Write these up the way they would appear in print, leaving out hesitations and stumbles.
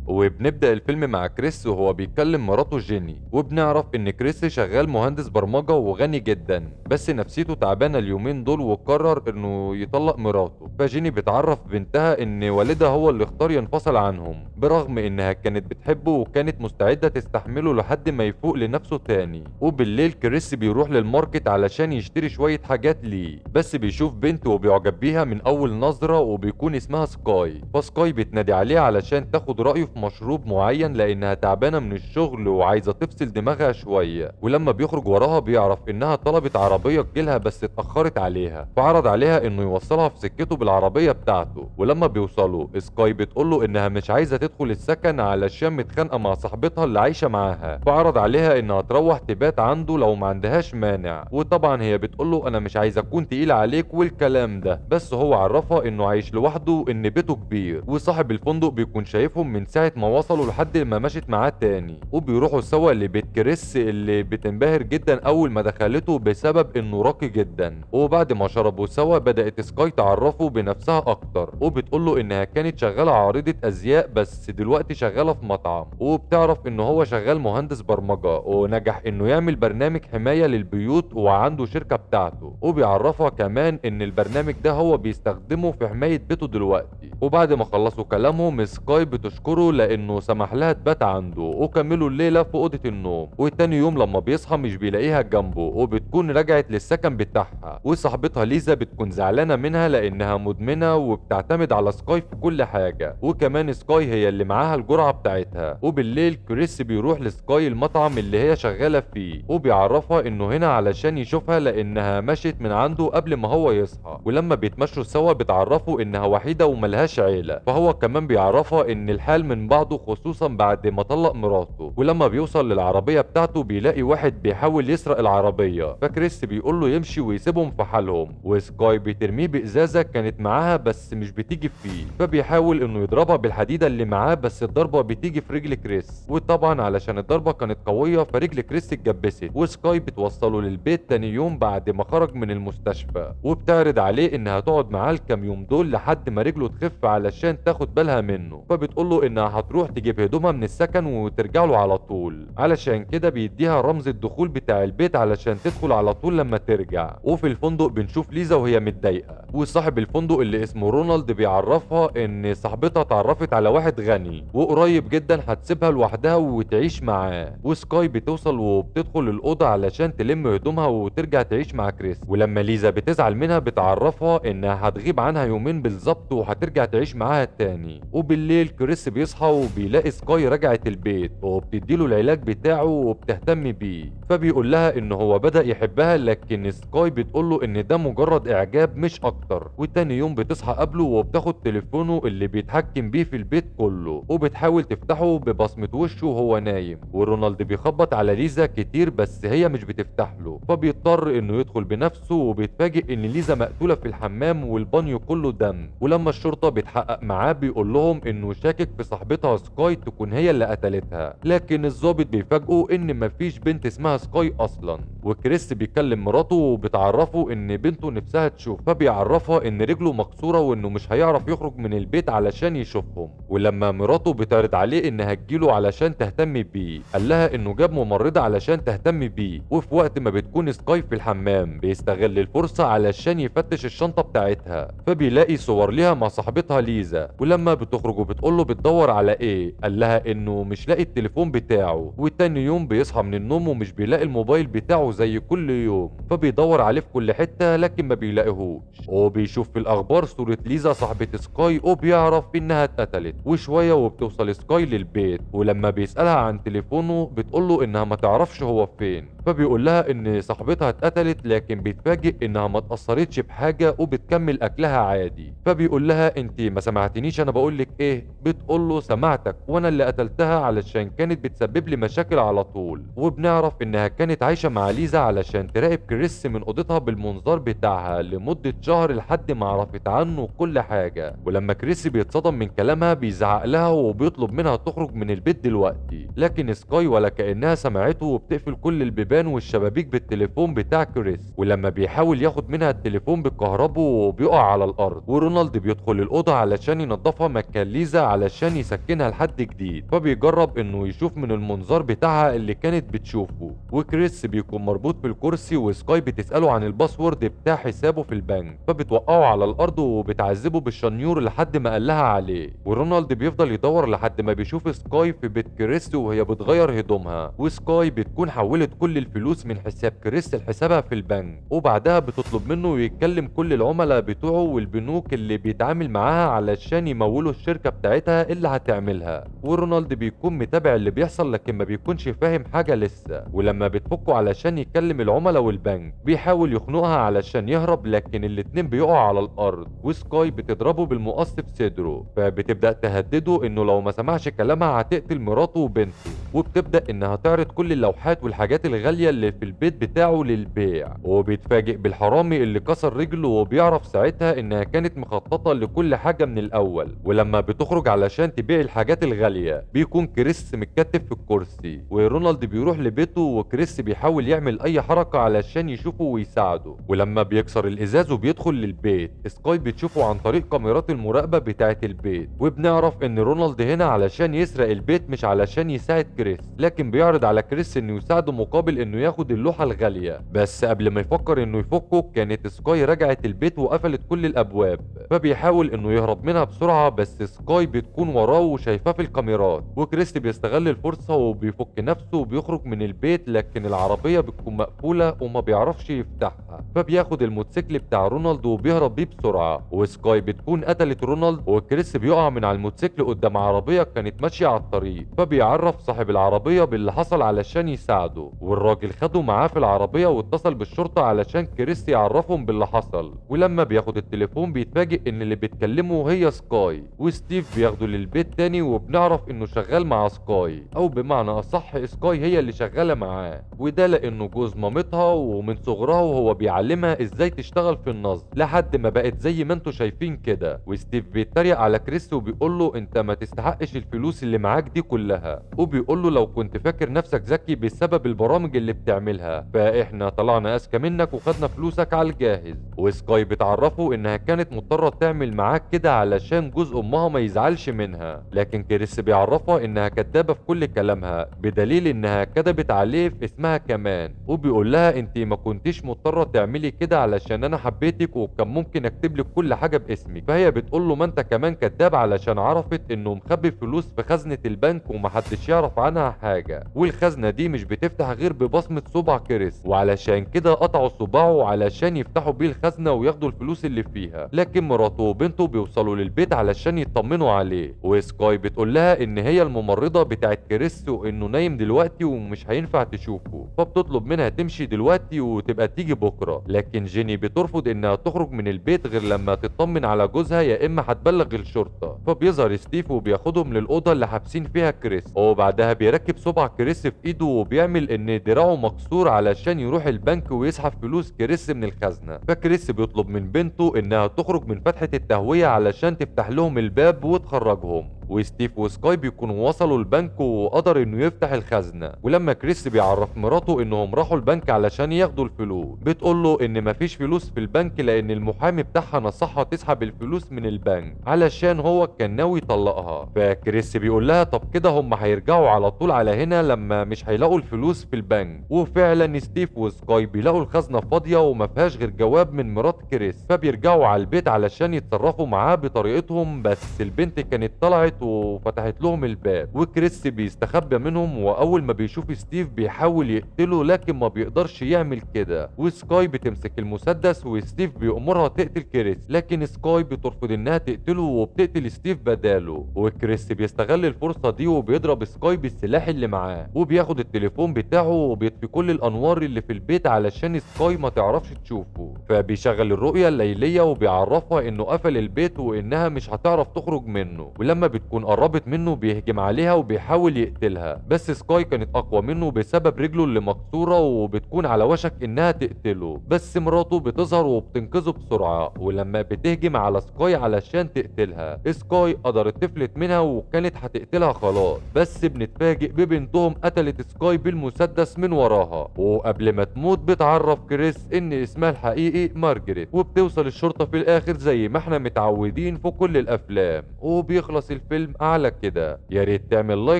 وبنبدأ الفيلم مع كريس وهو بيكلم مراته جيني، وبنعرف ان كريس شغال مهندس برمجة وغني جدا، بس نفسيته تعبانة اليومين دول وقرر انه يطلق مراته. فجيني بتعرف بنتها ان والدها هو اللي اختار ينفصل عنهم، برغم انها كانت بتحبه وكانت مستعدة تستحمله لحد ما يفوق لنفسه تاني. وبالليل كريس بيروح لل market علشان يشتري شوية حاجات ليه، بس بيشوف بنت وبيعجب بيها من اول نظرة وبيكون اسمها سكاي. فسكاي بتنادي عليه علشان تاخد رأيه في مشروب معين لانها تعبانة من الشغل وعايزة تفصل دماغها شوية. ولما بيخرج وراها بيعرف انها طلبت عربية تجيلها بس اتأخرت عليها، فعرض عليها انه يوصلها في سكته بالعربية بتاعته. ولما بيوصلوا سكاي بتقوله انها مش عايزة تدخل السكن علشان متخانقة مع صاحبتها اللي عايشة معاها، فعرض عليها انها تروح تبات عنده لو ما عندهاش مانع. وطبعا هي بتقوله انا مش عايزة اكون تقيلة عليك والكلام ده، بس هو عرفها انه عايش لوحده وان بيته كبير، وصاحب الفندق بيكون شايفهم من ساعة ما وصلوا لحد ما مشت معاه تاني. وبيروحوا سوا لبيت كريس اللي بتنبهر جدا اول ما دخلته بسبب انه راقي جدا. وبعد ما شربوا سوا بدأت سكاي تعرفه بنفسها اكتر، وبتقوله انها كانت شغالة عارضة ازياء بس دلوقتي شغالة في مطعم، وبتعرف ان هو شغال مهندس برمجة ونجح انه يعمل برنامج حماية للبيوت وعنده شركة بتاعته. وبيعرفها كمان ان البرنامج ده هو بيستخدمه في حماية بيته دلوقتي. وبعد ما خلصوا كلامهم سكاي بتشكره لانه سمح لها تبات عنده، وكملوا الليلة في اوضة النوم. وتاني يوم لما بيصحى مش بيلاقيها جنبه، وبتكون رجعت للسكن بتاعها. وصاحبتها ليزا بتكون زعلانة منها لانها مدمنة وبتعتمد على سكاي في كل حاجة، وكمان سكاي هي اللي معاها الجرعة بتاعتها. وبالليل كريس بيروح لسكاي المطعم اللي هي شغالة فيه، وبيعرفها انه هنا علشان يشوفها لانها مشيت من عنده قبل ما هو يصحى. ولما بيتمشوا سوا بتعرفوا انها وحيدة وملهاش عيلة، فهو كمان بيعرفها ان الحال من بعضه خصوصا بعد ما طلق مراته. ولما بيوصل للعربية بتاعته بيلاقي واحد بيحاول يسرق العربية، فكريس بيقول له يمشي ويسيبهم في حالهم. وسكاي بترميه بإزازة كانت معاها بس مش بتيجي فيه، فبيحاول انه يضربها بالحديدة اللي معاه بس الضربة بتيجي في رجل كريس، وطبعا علشان الضربة كانت قوية فرجل كريس اتجبست. وسكاي بتوصله للبيت تاني يوم بعد ما خرج من المستشفى، وبتعرض عليه انها تقعد معاه الكام يوم دول لحد ما رجله تخف علشان تاخد بالها منه. فبتقول له انها هتروح تجيب هدومها من السكن وترجع له على طول، علشان كده بيديها رمز الدخول بتاع البيت علشان تدخل على طول لما ترجع. وفي الفندق بنشوف ليزا وهي متضايقة، وصاحب الفندق اللي اسمه رونالد بيعرفها ان صاحبتها اتعرفت على واحد غني وقريب جدا هتسيبها لوحدها وتعيش معاه. وسكاي بتوصل وبتدخل الأوضة علشان تلم هدومها وترجع تعيش مع كريس. ولما ليزا بتزعل منها بتعرفها انها هتغيب عنها يومين بالظبط وهترجع تعيش معاها تاني. وبالليل كريس بيصحى وبيلاقي سكاي رجعت البيت وبتديله العلاج بتاعه وبتهتم بيه، فبيقول لها ان هو بدأ يحبها، لكن سكاي بتقول له ان ده مجرد اعجاب مش اكتر. وتاني يوم بتصحى قبله وبتاخد تليفونه اللي بيتحكم بيه في البيت كله، وبتحاول تفتحه ببصمة وشه وهو نايم. ورونالد بيخبط على ليزا كتير بس هي مش بتفتح له، فبيضطر انه يدخل بنفسه، وبيتفاجئ ان ليزا مقتولة في الحمام والبانيو كله دم. ولما الشرطة بتحقق معاه بيقول لهم انه شاكك في صاحبتها سكاي تكون هي اللي قتلتها، لكن الضابط بيفاجئه ان مفيش بنت اسمها سكاي اصلا. وكريس بيكلم مراته وبتعرفه ان بنته نفسها تشوف، فبيعرفها ان رجله مكسورة وانه مش هيعرف يخرج من البيت علشان يشوفهم. ولما مراته بتعرض عليه انها تجيله علشان تهتم بيه، قال لها انه جاب ممرضة علشان تهتم بيه. وفي وقت ما بتكون سكاي في الحمام بيستغل الفرصة علشان يفتش الشنطة بتاعتها، فبيلاقي صور ليها مع صاحبتها ليزا. ولما بتخرج وبتقوله بتدور على ايه، قال لها انه مش لاقي التليفون بتاعه. وتاني يوم بيصحى من النوم ومش بيلاقي الموبايل بتاعه زي كل يوم، فبيدور عليه في كل حتة لكن ما بيلاقيهوش. وبيشوف في الاخبار صورة ليزا صاحبة سكاي وبيعرف انها اتقتلت. وشوية وبتوصل سكاي للبيت، ولما بيسألها عن تليفونه بتقوله انها ما تعرفش هو فين، فبيقول لها ان صاحبتها اتقتلت، لكن بيتفاجئ انها ما اتأثرتش بحاجة وبتكمل اكلها عادي. فبيقول لها انت ما سمعتنيش انا بقولك ايه، بتقوله سمعتك وانا اللي قتلتها علشان كانت بتسبب لي مشاكل على طول. وبنعرف انها كانت عايشة مع ليزا علشان تراقب كريس من اوضتها بالمنظار بتاعها لمدة شهر لحد ما عرفت عنه كل حاجة. ولما كريس بيتصدم من كلامها بيزعق لها وبيطلب منها تخرج من البيت دلوقتي. لكن سكاي ولا كأنها سمعته وبتقفل كل البيبان والشبابيك بالتليفون بتاع كريس. ولما بيحاول ياخد منها التليفون بكهربه وبيقع على الارض. ورونالد بيدخل الأوضة علشان ينظفها مكان ليزا علشان يسكنها لحد جديد، فبيجرب انه يشوف من المنظار بتاعها اللي كانت بتشوفه. وكريس بيكون مربوط في الكرسي وسكاي بتسأله عن ال password بتاع حسابه في البنك، فبتوقعه على الارض وبتعذبه بالشنيور لحد ما قال لها عليه. ورونالد بيفضل يدور لحد ما بيشوف سكاي في بيت كريس وهي بتغير هدومها، وسكاي بتكون حولت كل الفلوس من حساب كريس لحسابها في البنك. وبعدها بتطلب منه يتكلم كل العملاء بتوعه والبنوك اللي بيتعامل معاها علشان يمولوا الشركة بتاعتها اللي هتعملها. ورونالد بيكون متابع اللي بيحصل لكن ما بيكونش فاهم حاجة لسه. ولما بتفكه علشان يكلم العملاء والبنك بيحاول يخنقها علشان يهرب، لكن الاتنين بيقعوا على الارض وسكاي بتضربه بالمقص في صدره، فبتبدأ تهدده انه لو ما سمعش كلامها هتقتل مراته وبنته. وبتبدأ انها تعرض كل اللوحات والحاجات الغالية اللي في البيت بتاعه للبيع. وبيتفاجئ بالحرامي اللي كسر رجله وبيعرف ساعتها انها كانت مخططة لكل حاجة من الاول. ولما بتخرج علشان تبيع الحاجات الغالية بيكون كريس متكتف في الكرسي، ورونالد بيروح لبيته وكريس بيحاول يعمل اي حركة علشان يشوفه ويساعده. ولما بيكسر الازاز وبيدخل للبيت سكاي بتشوفه عن طريق كاميرات المراقبة بتاعة البيت، وبنعرف ان رونالد هنا علشان يسرق البيت مش علشان يساعد كريس، لكن بيعرض على كريس انه يساعده مقابل انه ياخد اللوحة الغالية. بس قبل ما يفكر انه يفكه كانت سكاي رجعت البيت وقفلت كل الابواب، فبيحاول انه يهرب منها بسرعة بس سكاي بتكون وراه وشايفاه في الكاميرات. وكريس بيستغل الفرصة وبيفك نفسه وبيخرج من البيت، لكن العربية بتكون مقفولة وما بيعرفش يفتحها، فبياخد الموتوسيكل بتاع رونالد وبيهرب بيه بسرعة. وسكاي بتكون قتلت رونالد وكريس بيقع من على الموتوسيكل قدام عربية كانت ماشية على الطريق، فبيعرف صاحب العربية باللي حصل علشان يساعده، والراجل خده معاه في العربية واتصل بالشرطة علشان كريس يعرفهم باللي حصل. ولما بياخد التليفون بيتفاجئ ان اللي بيتكلمه هي سكاي، وستيف بياخده للبيت تاني وبنعرف انه شغال مع سكاي، او بمعنى اصح سكاي هي اللي شغالة معاه، وده لانه جوز مامتها ومن صغرها وهو بيعلمها ازاي تشتغل في النصب لحد ما بقت زي ما انتوا شايفين كده. وستيف بيتريق على كريس وبيقول له انت ما تستحقش الفلوس اللي معاك دي كلها، وبيقول له لو كنت فاكر نفسك ذكي بسبب البرامج اللي بتعملها فاحنا طلعنا اذكى منك وخدنا فلوسك على الجاهز. وسكاي بتعرفه انها كانت مضطرة تعمل معاك كده علشان جوز امها ما يزعلش منها، لكن كريس بيعرفها انها كدابة في كل كلامها بدليل انها كدبت عليه في اسمها كمان، وبيقول لها انت ما كنتيش مضطرة تعملي كده علشان انا حبيتك وكان ممكن اكتب لك كل حاجة باسمك. فهي بتقول له ما انت كمان كداب علشان عرفت انه مخبي فلوس في خزنة البنك ومحدش يعرف عنها حاجة، والخزنة دي مش بتفتح غير ببصمة صبع كريس، وعلشان كده قطعوا صباعه علشان يفتحوا بيه الخزنة وياخدوا الفلوس اللي فيها. لكن مراته وبنته بيوصلوا للبيت علشان يطمنوا عليه، وسكاي بتقول لها ان هي الممرضة بتاعت كريس وانه نايم دلوقتي ومش هينفع تشوفه، فبتطلب منها تمشي دلوقتي وتبقى تيجي بكرة. لكن جيني بترفض انها تخرج من البيت غير لما تطمن على جوزها يا اما هتبلغ الشرطة. فبيظهر ستيف وبياخدهم للأوضة اللي حابسين فيها كريس، وبعدها بيركب صبع كريس في ايده وبيعمل ان دراعه مكسور علشان يروح البنك ويسحب فلوس كريس من الخزنة. فكريس بيطلب من بنته انها تخرج من فتحة التهوية علشان تفتح لهم الباب وتخرجهم. وستيف وسكاي بيكونوا وصلوا البنك وقدر انه يفتح الخزنة. ولما كريس بيعرف مراته انهم راحوا البنك علشان ياخدوا الفلوس، بتقول له ان مفيش فلوس في البنك لان المحامي بتاعها نصحها تسحب الفلوس من البنك علشان هو كان ناوي يطلقها. فكريس بيقول لها طب كده هم هيرجعوا على طول على هنا لما مش هيلاقوا الفلوس في البنك. وفعلا ستيف وسكاي بيلاقوا الخزنة فاضية وما فيهاش غير جواب من مرات كريس، فبيرجعوا على البيت علشان يتصرفوا معاه بطريقتهم، بس البنت كانت طلعت وفتحت لهم الباب. وكريس بيستخبى منهم، واول ما بيشوف ستيف بيحاول يقتله لكن ما بيقدرش يعمل كده. وسكاي بتمسك المسدس وستيف بيأمرها تقتل كريس، لكن سكاي بترفض انها تقتله وبتقتل ستيف بداله. وكريس بيستغل الفرصة دي وبيضرب سكاي بالسلاح اللي معاه، وبياخد التليفون بتاعه وبيطفي كل الانوار اللي في البيت علشان سكاي ما تعرفش تشوفه. فبيشغل الرؤية الليلية وبيعرفها انه قفل البيت وانها مش هتعرف تخرج منه. ولما بتشوف بتكون قربت منه بيهجم عليها وبيحاول يقتلها، بس سكاي كانت اقوى منه بسبب رجله اللي مكسورة وبتكون على وشك انها تقتله، بس مراته بتظهر وبتنقذه بسرعة. ولما بتهجم على سكاي علشان تقتلها سكاي قدرت تفلت منها وكانت هتقتلها خلاص، بس بنتفاجئ ببنتهم قتلت سكاي بالمسدس من وراها. وقبل ما تموت بتعرف كريس ان اسمها الحقيقي مارجريت، وبتوصل الشرطة في الاخر زي ما احنا متعودين في كل الافلام. وبيخلص الفيلم على كده. يا ريت تعمل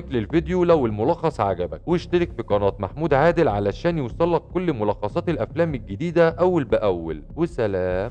like للفيديو لو الملخص عجبك، واشترك في قناة محمود عادل علشان يوصلك كل ملخصات الافلام الجديدة اول باول. وسلام.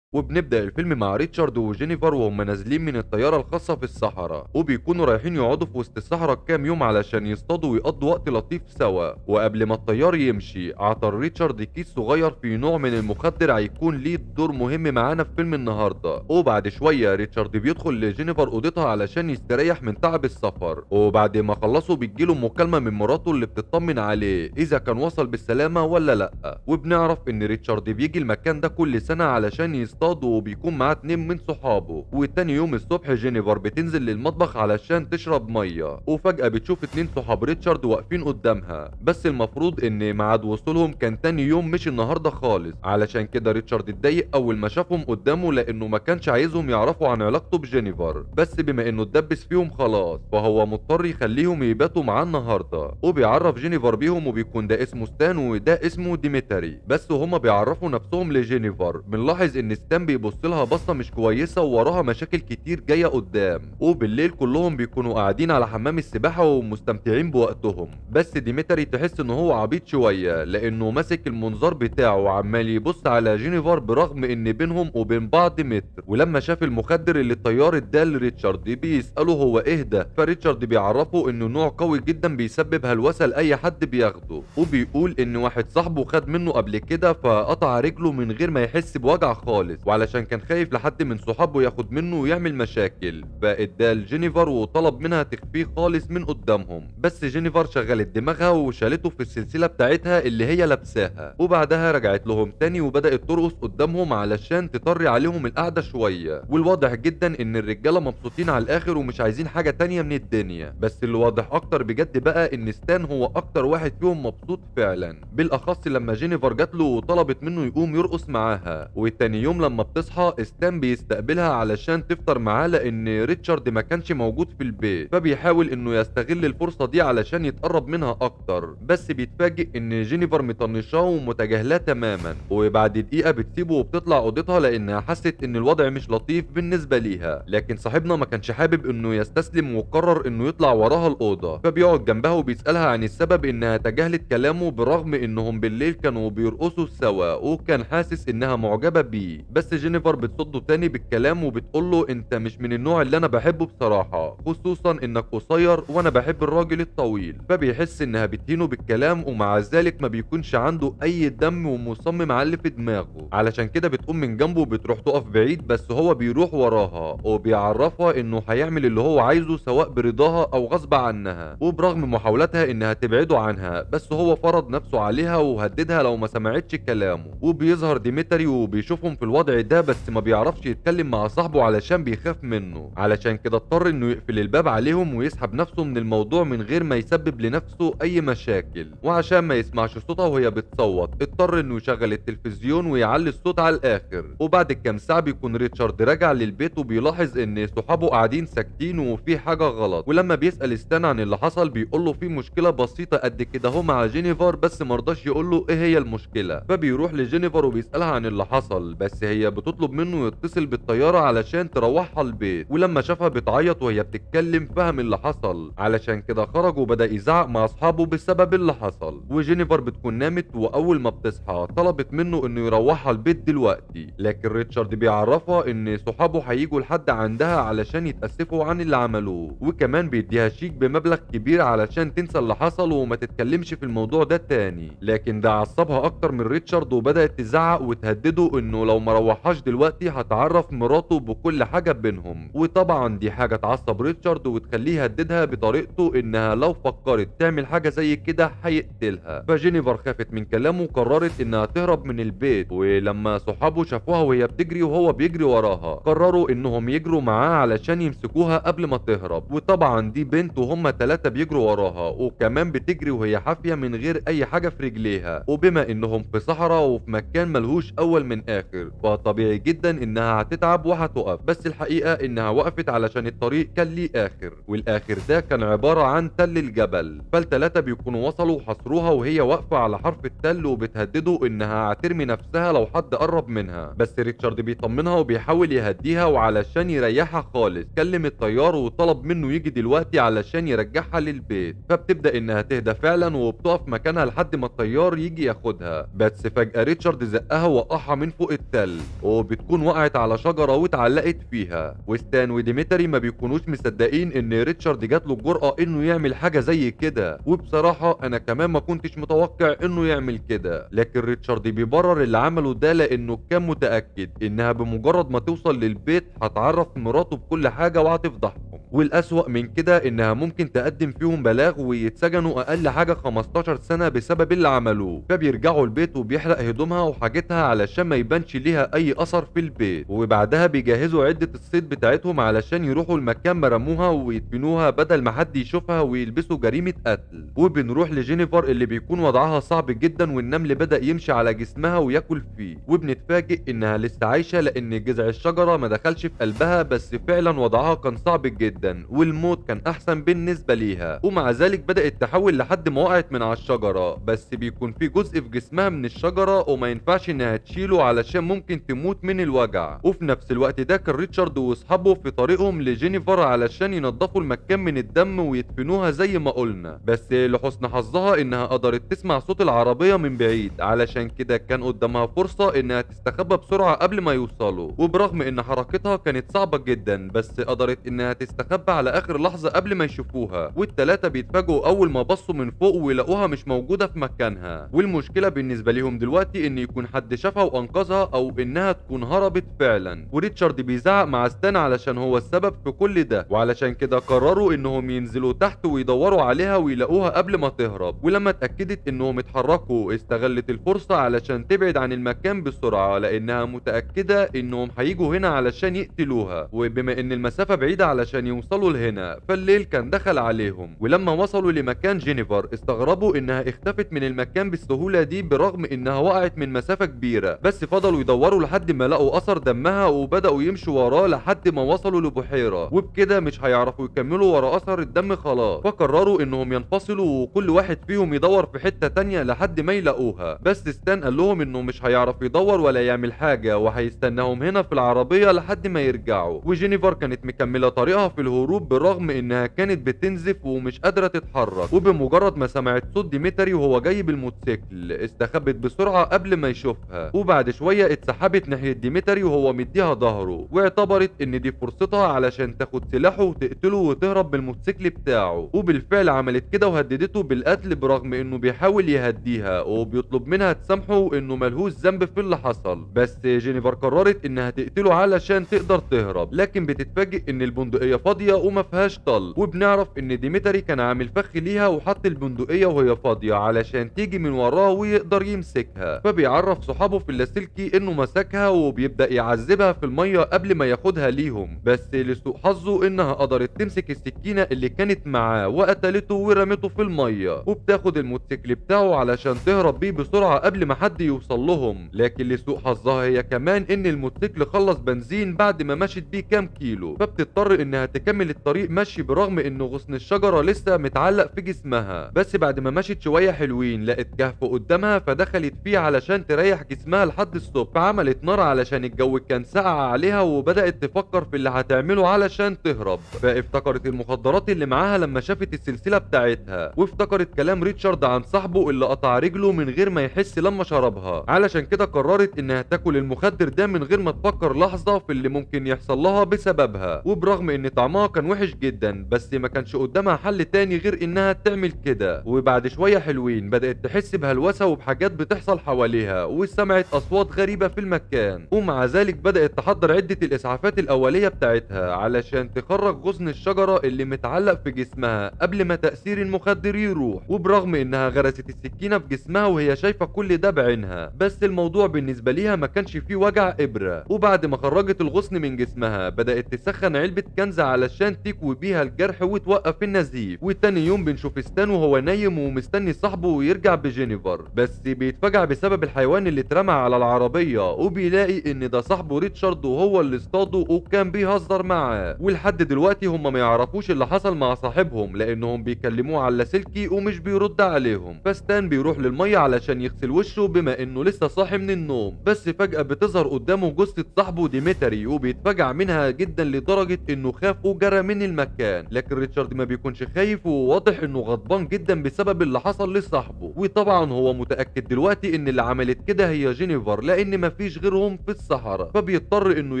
وبنبدأ الفيلم مع ريتشارد وجينيفر وهم نازلين من الطيارة الخاصة في الصحراء، وبيكونوا رايحين يقعدوا في وسط الصحراء كام يوم علشان يصطادوا ويقضوا وقت لطيف سوا. وقبل ما الطيار يمشي عطى ريتشارد كيس صغير فيه نوع من المخدر هيكون ليه دور مهم معانا في فيلم النهارده. وبعد شوية ريتشارد بيدخل لجينيفر اوضتها علشان يستريح من تعب السفر، وبعد ما خلصوا بتجيله مكالمة من مراته اللي بتطمن عليه اذا كان وصل بالسلامة ولا لا. وبنعرف ان ريتشارد بيجي المكان ده كل سنة علشان يصطاد وبيكون معاه 2 من صحابه. والتاني يوم الصبح جينيفر بتنزل للمطبخ علشان تشرب مية، وفجأة بتشوف 2 صحاب ريتشارد واقفين قدامها، بس المفروض ان ميعاد وصولهم كان تاني يوم مش النهارده خالص. علشان كده ريتشارد اتضايق اول ما شافهم قدامه لانه ما كانش عايزهم يعرفوا عن علاقته بجينيفر، بس بما انه اتدبس فيهم خلاص فهو مضطر يخليهم يباتوا معاه النهارده. وبيعرف جينيفر بيهم وبيكون ده اسمه ستان وده اسمه ديمتري، بس وهما بيعرفوا نفسهم لجينيفر بنلاحظ ان ستان بيبص لها بصة مش كويسة ووراها مشاكل كتير جاية قدام. وبالليل كلهم بيكونوا قاعدين على حمام السباحة ومستمتعين بوقتهم، بس ديمتري تحس ان هو عبيط شوية لانه ماسك المنظار بتاعه وعمال يبص على جينيفر برغم ان بينهم وبين بعض متر. ولما شاف المخدر اللي الطيار اداه لريتشارد بيساله هو ايه ده، فريتشارد بيعرفه انه نوع قوي جدا بيسبب هلوسه لاي حد بياخده، وبيقول ان واحد صاحبه خد منه قبل كده فقطع رجله من غير ما يحس بوجع خالص، وعلشان كان خايف لحد من صحابه ياخد منه ويعمل مشاكل فاداه لجينيفر وطلب منها تخفيه خالص من قدامهم. بس جينيفر شغلت دماغها وشالته في السلسلة بتاعتها اللي هي لابساها، وبعدها رجعت لهم تاني وبدات ترقص قدامهم علشان تطري عليهم القعدة شوية. والواضح جدا ان الرجالة مبسوطين على الاخر ومش عايزين حاجة تانية من الدنيا، بس اللي واضح اكتر بجد بقى ان ستان هو اكتر واحد فيهم مبسوط فعلا، بالاخص لما جينيفر جات له وطلبت منه يقوم يرقص معاها. والتاني يوم لما بتصحى ستان بيستقبلها علشان تفطر معاه لان ريتشارد ما كانش موجود في البيت، فبيحاول انه يستغل الفرصة دي علشان يتقرب منها اكتر، بس بيتفاجئ ان جينيفر مطنشاه ومتجاهلاه تماما. وبعد دقيقة بتسيبه وبتطلع اوضتها لانها حست ان الوضع مش لطيف بالنسبة ليها، لكن صاحبنا ما كانش حابب انه يستسلم وقرر انه يطلع وراها الاوضة، فبيقعد جنبها وبيسالها عن السبب انها تجاهلت كلامه برغم انهم بالليل كانوا بيرقصوا سوا وكان حاسس انها معجبه بيه. بس جينيفر بتصده تاني بالكلام وبتقول له انت مش من النوع اللي انا بحبه بصراحة، خصوصا انك قصير وانا بحب الراجل الطويل. فبيحس انها بتهينه بالكلام ومع ذلك ما بيكونش عنده اي دم ومصمم على اللي في دماغه، علشان كده بتقوم من جنبه وبتروح تقف بعيد، بس هو بيروح وراها وبيعرفها انه هيعمل اللي هو عايزه سواء برضاها او غصب عنها. وبرغم محاولاتها انها تبعده عنها بس هو فرض نفسه عليها وهددها لو ما سمعتش كلامه. وبيظهر ديمتري وبيشوفهم في الوضع ده بس ما بيعرفش يتكلم مع صاحبه علشان بيخاف منه، علشان كده اضطر انه يقفل الباب عليهم ويسحب نفسه من الموضوع من غير ما يسبب لنفسه اي مشاكل. وعشان ما يسمعش صوتها وهي بتصوت اضطر انه يشغل التلفزيون ويعلي الصوت على الاخر. وبعد كام ساعة بيكون ريتشارد رجع للبيت وبيلاحظ ان صحابه قاعدين ساكتين وفي حاجة غلط، ولما بيسال ستان عن اللي حصل بيقول له في مشكلة بسيطة قد كده اهو مع جينيفر، بس مرضاش يقول له ايه هي المشكلة. فبيروح لجينيفر وبيسالها عن اللي حصل، بس هي بتطلب منه يتصل بالطيارة علشان تروحها البيت. ولما شافها بتعيط وهي بتتكلم فهم اللي حصل، علشان كده خرج وبدا يزعق مع اصحابه بسبب اللي حصل. وجينيفر بتكون نامت واول ما بتصحى طلبت منه انه يروحها البيت دلوقتي، لكن ريتشارد بيعرفها ان صحابه هيجوا لحد عندها علشان يتأسفوا عن اللي عملوه، وكمان بيديها شيك بمبلغ كبير علشان تنسى اللي حصل وما تتكلمش في الموضوع ده تاني. لكن ده عصبها اكتر من ريتشارد وبدأت تزعق وتهدده انه لو ما روحهاش دلوقتي هتعرف مراته بكل حاجة بينهم. وطبعا دي حاجة تعصب ريتشارد وتخليه يهددها بطريقته انها لو فكرت تعمل حاجة زي كده هيقتلها. فجينيفر خافت من كلامه وقررت انها تهرب من البيت، ولما صحابه شافوها وهي بتجري وهو بيجري وراها قرروا انهم يجروا معاه علشان يمسكوها قبل ما تهرب. وطبعا دي بنت وهم 3 بيجروا وراها، وكمان بتجري وهي حافية من غير اي حاجة في رجليها، وبما انهم في صحراء وفي مكان ملهوش اول من اخر فطبيعي جدا انها هتتعب وهتقف. بس الحقيقة انها وقفت علشان الطريق كان ليه اخر، والاخر ده كان عبارة عن تل الجبل. فالتلاتة بيكونوا وصلوا وحصروها وهي واقفة على حرف التل وبتهدده انها هترمي نفسها لو حد قرب منها. بس ريتشارد بيطمنها وبيحاول يهديها، وعلشان يريحها خالص كلم الطيار وطلب منه يجي دلوقتي علشان يرجعها للبيت. فبتبدأ انها تهدى فعلا وبتقف مكانها لحد ما الطيار يجي ياخدها. بس فجأة ريتشارد زقها ووقعها من فوق التل، وبتكون وقعت على شجرة واتعلقت فيها. وستان وديمتري ما بيكونوش مصدقين ان ريتشارد جات له الجرأة انه يعمل حاجة زي كده، وبصراحة انا كمان ما كنتش متوقع انه يعمل كده. لكن ريتشارد بيبرر اللي عمله ده لانه كان متأكد انها بمجرد ما توصل للبيت هتعرف مراته بكل حاجة وهتفضحهم، والأسوأ من كده انها ممكن تقدم فيهم بلاغ ويتسجنوا اقل حاجة 15 سنة بسبب اللي عملوه. فبيرجعوا البيت وبيحرق هدومها وحاجتها علشان ما يبانش ليها اي اثر في البيت، وبعدها بيجهزوا عدة الصيد بتاعتهم علشان يروحوا المكان ما رموها ويدفنوها بدل ما حد يشوفها ويلبسوا جريمة قتل. وبنروح لجينيفر اللي بيكون وضعها صعب جدا والنمل بدأ يمشي على جسمها وياكل فيه، وبنتفاجئ انها لسه عايشة لان جذع الشجرة ما دخلش في قلبها، بس فعلا وضعها كان صعب جدا والموت كان احسن بالنسبة ليها. ومع ذلك بدأت تحول لحد ما وقعت من على الشجرة، بس بيكون في جزء في جسمها من الشجرة وما ينفعش انها تشيله علشان ممكن تموت من الوجع. وفي نفس الوقت ده كان ريتشارد واصحابه في طريقهم لجينيفر علشان ينظفوا المكان من الدم ويدفنوها زي ما قلنا، بس لحسن حظها انها قدرت تسمع صوت العربية من بعيد، علشان كده كان قدامها فرصة انها تستخبى بسرعة قبل ما يوصلوا. وبرغم ان حركتها كانت صعبة جدا بس قدرت انها تستخبى على اخر لحظة قبل ما يشوفوها. والتلاتة بيتفاجئوا اول ما بصوا من فوق ويلاقوها مش موجودة في مكانها، والمشكلة بالنسبة ليهم دلوقتي ان يكون حد شافها وانقذها او انها تكون هربت فعلا. وريتشارد بيزعق مع ستان علشان هو السبب في كل ده، وعلشان كده قرروا انهم ينزلوا تحت ويدوروا عليها ويلاقوها قبل ما تهرب. ولما اتأكدت انهم اتحركوا استغلت الفرصة علشان تبعد عن المكان بسرعة لانها متأكدة انهم هيجوا هنا علشان يقتلوها، وبما ان المسافة بعيدة علشان يوصلوا لهنا فالليل كان دخل عليهم. ولما وصلوا لمكان جينيفر استغربوا انها اختفت من المكان بالسهولة دي برغم انها وقعت من مسافة كبيرة، بس فضلوا يدوروا لحد ما لقوا اثر دمها وبدأوا يمشوا وراه لحد ما وصلوا لبحيرة، وبكده مش هيعرفوا يكملوا ورا اثر الدم خلاص. فقرروا انهم ينفصلوا وكل واحد فيهم يدور في حتة تانية لحد ما يلاقوها، بس ستان قال لهم انه مش هيعرف يدور ولا يعمل حاجة وهيستناهم هنا في العربية لحد ما يرجعوا. وجينيفر كانت مكملة طريقها في الهروب بالرغم انها كانت بتنزف ومش قادرة تتحرك، وبمجرد ما سمعت صوت ديمتري وهو جاي بالموتوسيكل استخبت بسرعة قبل ما يشوفها، وبعد شوية اتسحبت ناحية ديمتري وهو مديها ظهره، واعتبرت ان دي فرصتها علشان تاخد سلاحه وتقتله وتهرب بالموتوسيكل بتاعه. وبالفعل عملت كده وهددته بالقتل برغم انه بيحاول يهديها وبيطلب منها تسامحه انه ملهوش ذنب في اللي حصل، بس جينيفر قررت انها تقتله علشان تقدر تهرب، لكن بتتفاجئ ان البندقية فاضية وما فيهاش طل. وبنعرف ان ديمتري كان عامل فخ ليها وحط البندقية وهي فاضية علشان تيجي من وراه ويقدر يمسكها، فبيعرف صحابه في اللاسلكي انه مسكها وبيبدأ يعذبها في المية قبل ما ياخدها ليهم، بس لسوء حظه انها قدرت تمسك السكينة اللي كانت معاه وقتلته ورمته في المية، وبتاخد الموتوسيكل بتاعه علشان تهرب بيه بسرعة قبل ما حد يوصل لهم، لكن لسوء حظها هي كمان ان الموتوسيكل خلص بنزين بعد ما مشت بيه كام كيلو، فبتضطر انها تكمل الطريق مشي برغم ان غصن الشجرة لسه متعلق في جسمها. بس بعد ما مشت شوية حلوين لقت كهف قدامها فدخلت فيه علشان تريح جسمها لحد الصبح، فعملت نار علشان الجو كان ساقع عليها، وبدأت تفكر في اللي هتعمله علشان تهرب. فافتكرت المخدرات اللي معاها لما شافت السلسلة بتاعتها، وافتكرت كلام ريتشارد عن صاحبه اللي قطع رجله من غير ما يحس لما شربها، علشان كده قررت انها تاكل المخدر ده من غير ما تفكر لحظة في اللي ممكن يحصل لها بسببها. وبرغم ان طعمها طعمها كان وحش جدا، بس ما كانش قدامها حل تاني غير انها تعمل كده. وبعد شوية حلوين بدأت تحس بهلوسة وبحاجات بتحصل حواليها، وسمعت اصوات غريبة في المكان، ومع ذلك بدأت تحضر عدة الاسعافات الاولية بتاعتها علشان تخرج غصن الشجرة اللي متعلق في جسمها قبل ما تأثير المخدر يروح. وبرغم انها غرست السكينة في جسمها وهي شايفة كل ده بعينها، بس الموضوع بالنسبة ليها ما كانش فيه وجع إبرة. وبعد ما خرجت الغصن من جسمها بدأت تسخن علبة كنز علشان تكوي بيها الجرح وتوقف النزيف. وتاني يوم بنشوف ستان وهو نايم ومستني صاحبه ويرجع بجينيفر، بس بيتفاجع بسبب الحيوان اللي اترمى على العربية، وبيلاقي ان ده صاحبه ريتشارد وهو اللي اصطاده وكان بيهزر معاه. ولحد دلوقتي هم ما يعرفوش اللي حصل مع صاحبهم لانهم بيكلموه على اللاسلكي ومش بيرد عليهم. فستان بيروح للمية علشان يغسل وشه بما انه لسه صاحي من النوم، بس فجأة بتظهر قدامه جثة صاحبه ديمتري وبيتفاجع منها جدا لدرجة انه خاف وجرى من المكان. لكن ريتشارد ما بيكونش خايف وواضح انه غضبان جدا بسبب اللي حصل لصاحبه، وطبعا هو متأكد دلوقتي ان اللي عملت كده هي جينيفر لان مفيش غيرهم في الصحراء. فبيضطر انه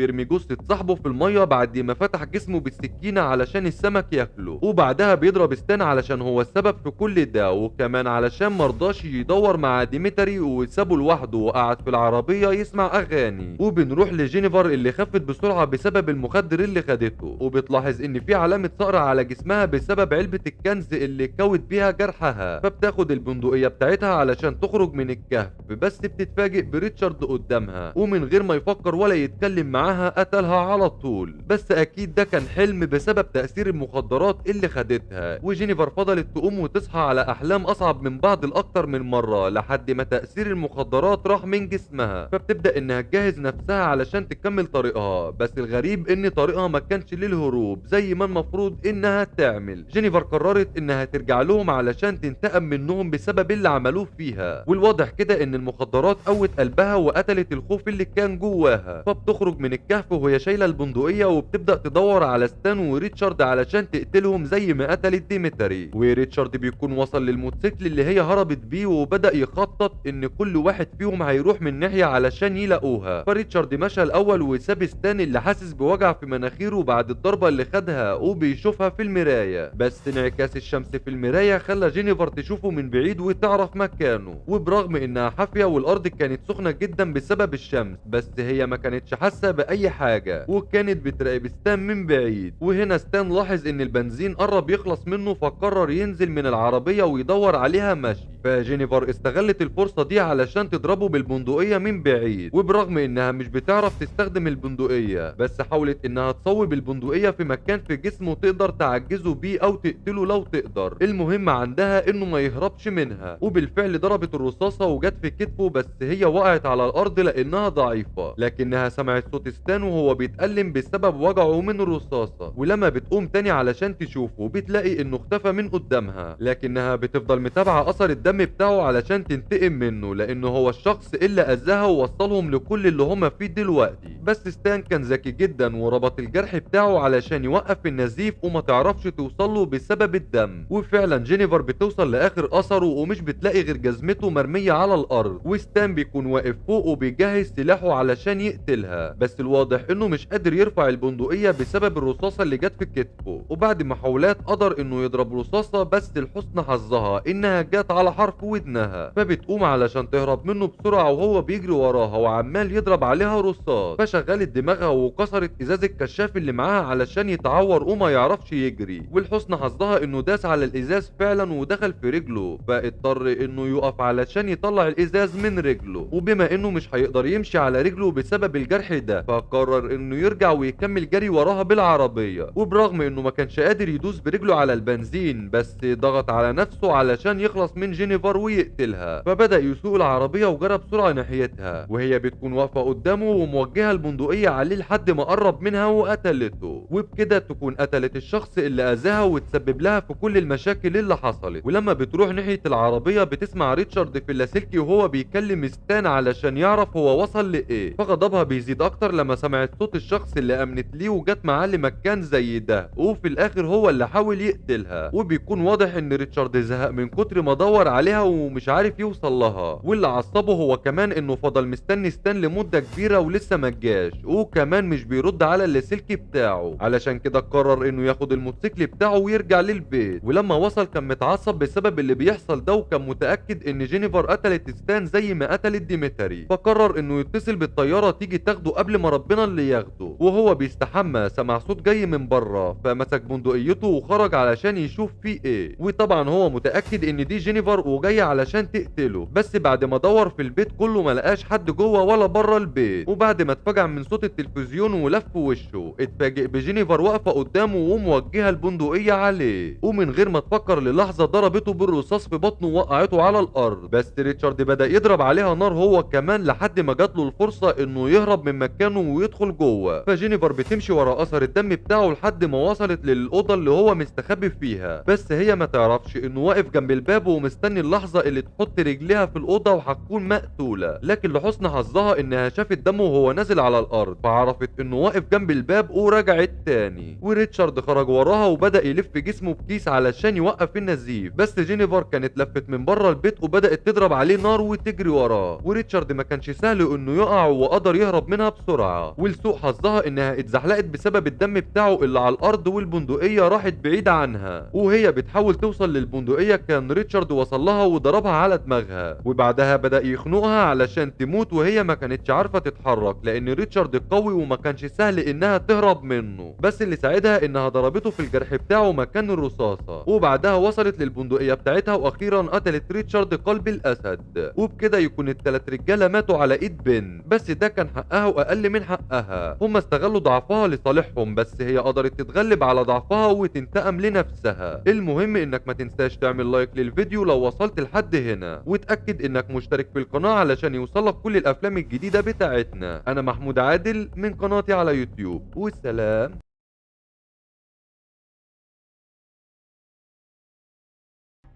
يرمي جثة صاحبه في المية بعد ما فتح جسمه بالسكينة علشان السمك ياكله، وبعدها بيضرب ستان علشان هو السبب في كل ده، وكمان علشان مرضاش يدور مع ديمتري وسابه لوحده وقعد في العربية يسمع اغاني. وبنروح لجينيفر اللي خفت بسرعة بسبب المخدر اللي خدته، وبتلاحظ ان في علامة صقر على جسمها بسبب علبة الكنز اللي كوت بيها جرحها، فبتاخد البندقية بتاعتها علشان تخرج من الكهف، بس بتتفاجئ بريتشارد قدامها، ومن غير ما يفكر ولا يتكلم معاها قتلها على طول. بس اكيد ده كان حلم بسبب تأثير المخدرات اللي خدتها. وجينيفر فضلت تقوم وتصحى على احلام اصعب من بعض الاكتر من مرة لحد ما تأثير المخدرات راح من جسمها، فبتبدأ انها تجهز نفسها علشان تكمل طريقها. بس الغريب ان طريقها ما كانش للهروب زي ما المفروض انها تعمل. جينيفر قررت انها ترجع لهم علشان تنتقم منهم بسبب اللي عملوه فيها، والواضح كده ان المخدرات قوت قلبها وقتلت الخوف اللي كان جواها. فبتخرج من الكهف وهي شايله البندقية وبتبدأ تدور على ستان وريتشارد علشان تقتلهم زي ما قتلت ديمتري. وريتشارد بيكون وصل للموتوسيكل اللي هي هربت بيه، وبدأ يخطط ان كل واحد فيهم هيروح من ناحية علشان يلاقوها. فريتشارد مشى الاول وساب ستان اللي حاسس بوجع في مناخيره بعد الضربة اللي خدها وبيشوفها في المراية، بس انعكاس الشمس في المراية خلى جينيفر تشوفه من بعيد وتعرف مكانه. وبرغم انها حافية والارض كانت سخنة جدا بسبب الشمس، بس هي ما كانتش حاسة باي حاجة وكانت بتراقب ستان من بعيد. وهنا ستان لاحظ ان البنزين قرب يخلص منه، فقرر ينزل من العربية ويدور عليها مشي. فجينيفر استغلت الفرصة دي علشان تضربه بالبندقية من بعيد، وبرغم انها مش بتعرف تستخدم البندقية بس حاولت انها تصوب البندقية في مكان في جسمه تقدر تعجزه بيه او تقتله لو تقدر، المهم عندها انه ما يهربش منها. وبالفعل ضربت الرصاصة وجت في كتفه، بس هي وقعت على الارض لانها ضعيفة، لكنها سمعت صوت ستان وهو بيتألم بسبب وجعه من الرصاصة. ولما بتقوم تاني علشان تشوفه بتلاقي انه اختفى من قدامها، لكنها بتفضل متابعة اثر الدم بتاعه علشان تنتقم منه لانه هو الشخص اللي اذاها ووصلهم لكل اللي هما فيه دلوقتي. بس ستان كان ذكي جدا وربط الجرح بتاعه علشان يوقف النزيف وما تعرفش توصله بسبب الدم. وفعلا جينيفر بتوصل لاخر اثره ومش بتلاقي غير جزمته مرمية على الارض، وستان بيكون واقف فوق وبيجهز سلاحه علشان يقتلها، بس الواضح انه مش قادر يرفع البندقية بسبب الرصاصة اللي جت في كتفه. وبعد محاولات قدر انه يضرب رصاصة، بس لحسن حظها انها جت على حرف ودنها، فبتقوم علشان تهرب منه بسرعة وهو بيجري وراها وعمال يضرب عليها رصاص. فشغلت دماغها وكسرت ازاز الكشاف اللي معاها علشان يتعور وما يعرفش يجري، ولحسن حظها انه داس على الازاز فعلا ودخل في رجله، فاضطر انه يقف علشان يطلع الازاز من رجله. وبما انه مش هيقدر يمشي على رجله بسبب الجرح ده، فقرر انه يرجع ويكمل جري وراها بالعربية. وبرغم انه ما كانش قادر يدوس برجله على البنزين، بس ضغط على نفسه علشان يخلص من جينيفر ويقتلها. فبدأ يسوق العربية وجرى بسرعة ناحيتها، وهي بتكون واقفة قدامه وموجهة البندقية عليه لحد ما قرب منها وقتلته. وبكده تكون قتلت الشخص اللي اذاها وتسبب لها في كل المشاكل اللي حصلت. ولما بتروح ناحية العربية بتسمع ريتشارد في اللاسلكي وهو بيكلم ستان علشان يعرف هو وصل لايه، فغضبها بيزيد اكتر لما سمعت صوت الشخص اللي امنت ليه وجت معاه لمكان زي ده، وفي الاخر هو اللي حاول يقتلها. وبيكون واضح ان ريتشارد زهق من كتر ما دور عليها ومش عارف يوصل لها، واللي عصبه هو كمان انه فضل مستني ستان لمدة كبيرة ولسه ما جاش، وكمان مش بيرد على اللاسلكي بتاعه. علشان علشان كده قرر انه ياخد الموتوسيكل بتاعه ويرجع للبيت. ولما وصل كان متعصب بسبب اللي بيحصل ده، وكان متأكد ان جينيفر قتلت ستان زي ما قتلت ديمتري، فقرر انه يتصل بالطيارة تيجي تاخده قبل ما ربنا اللي ياخده. وهو بيستحمى سمع صوت جاي من بره، فمسك بندقيته وخرج علشان يشوف فيه ايه. وطبعا هو متأكد ان دي جينيفر وجاية علشان تقتله، بس بعد ما دور في البيت كله ما لقاش حد جوه ولا بره البيت. وبعد ما اتفجع من صوت التلفزيون ولف وشه اتفاجئ بجينيفر واقفة قدامه وموجهة البندقية عليه، ومن غير ما تفكر للحظة ضربته بالرصاص في بطنه ووقعته على الارض. بس ريتشارد بدأ يضرب عليها نار هو كمان لحد ما جات له الفرصة انه يهرب من مكانه ويدخل جوه. فجينيفر بتمشي ورا اثر الدم بتاعه لحد ما وصلت للأوضة اللي هو مستخبي فيها، بس هي ما تعرفش انه واقف جنب الباب ومستني اللحظة اللي تحط رجليها في الأوضة وهتكون مقتولة. لكن لحسن حظها انها شافت دمه وهو نازل على الارض، فعرفت انه واقف جنب الباب ورجعت تاني. وريتشارد خرج وراها وبدأ يلف جسمه بكيس علشان يوقف النزيف، بس جينيفر كانت لفت من بره البيت وبدأت تضرب عليه نار وتجري وراه. وريتشارد ما كانش سهل انه يقع وقدر يهرب منها بسرعة، ولسوء حظها انها اتزحلقت بسبب الدم بتاعه اللي على الارض والبندقية راحت بعيد عنها. وهي بتحاول توصل للبندقية كان ريتشارد وصل لها وضربها على دماغها، وبعدها بدأ يخنقها علشان تموت، وهي ما كانتش عارفة تتحرك لان ريتشارد قوي وما كانش سهل انها تهرب منه. بس اللي ساعدها انها ضربته في الجرح بتاعه مكان الرصاصة، وبعدها وصلت للبندقية بتاعتها واخيرا قتلت ريتشارد قلب الاسد. وبكده يكون الثلاث رجالة ماتوا على ايد بن، بس ده كان حقها واقل من حقها. هم استغلوا ضعفها لصالحهم، بس هي قدرت تتغلب على ضعفها وتنتقم لنفسها. المهم انك ما تنساش تعمل لايك للفيديو لو وصلت لحد هنا، وتأكد انك مشترك في القناة علشان يوصلك كل الافلام الجديدة بتاعتنا. انا محمود عادل من قناتي على يوتيوب، والسلام.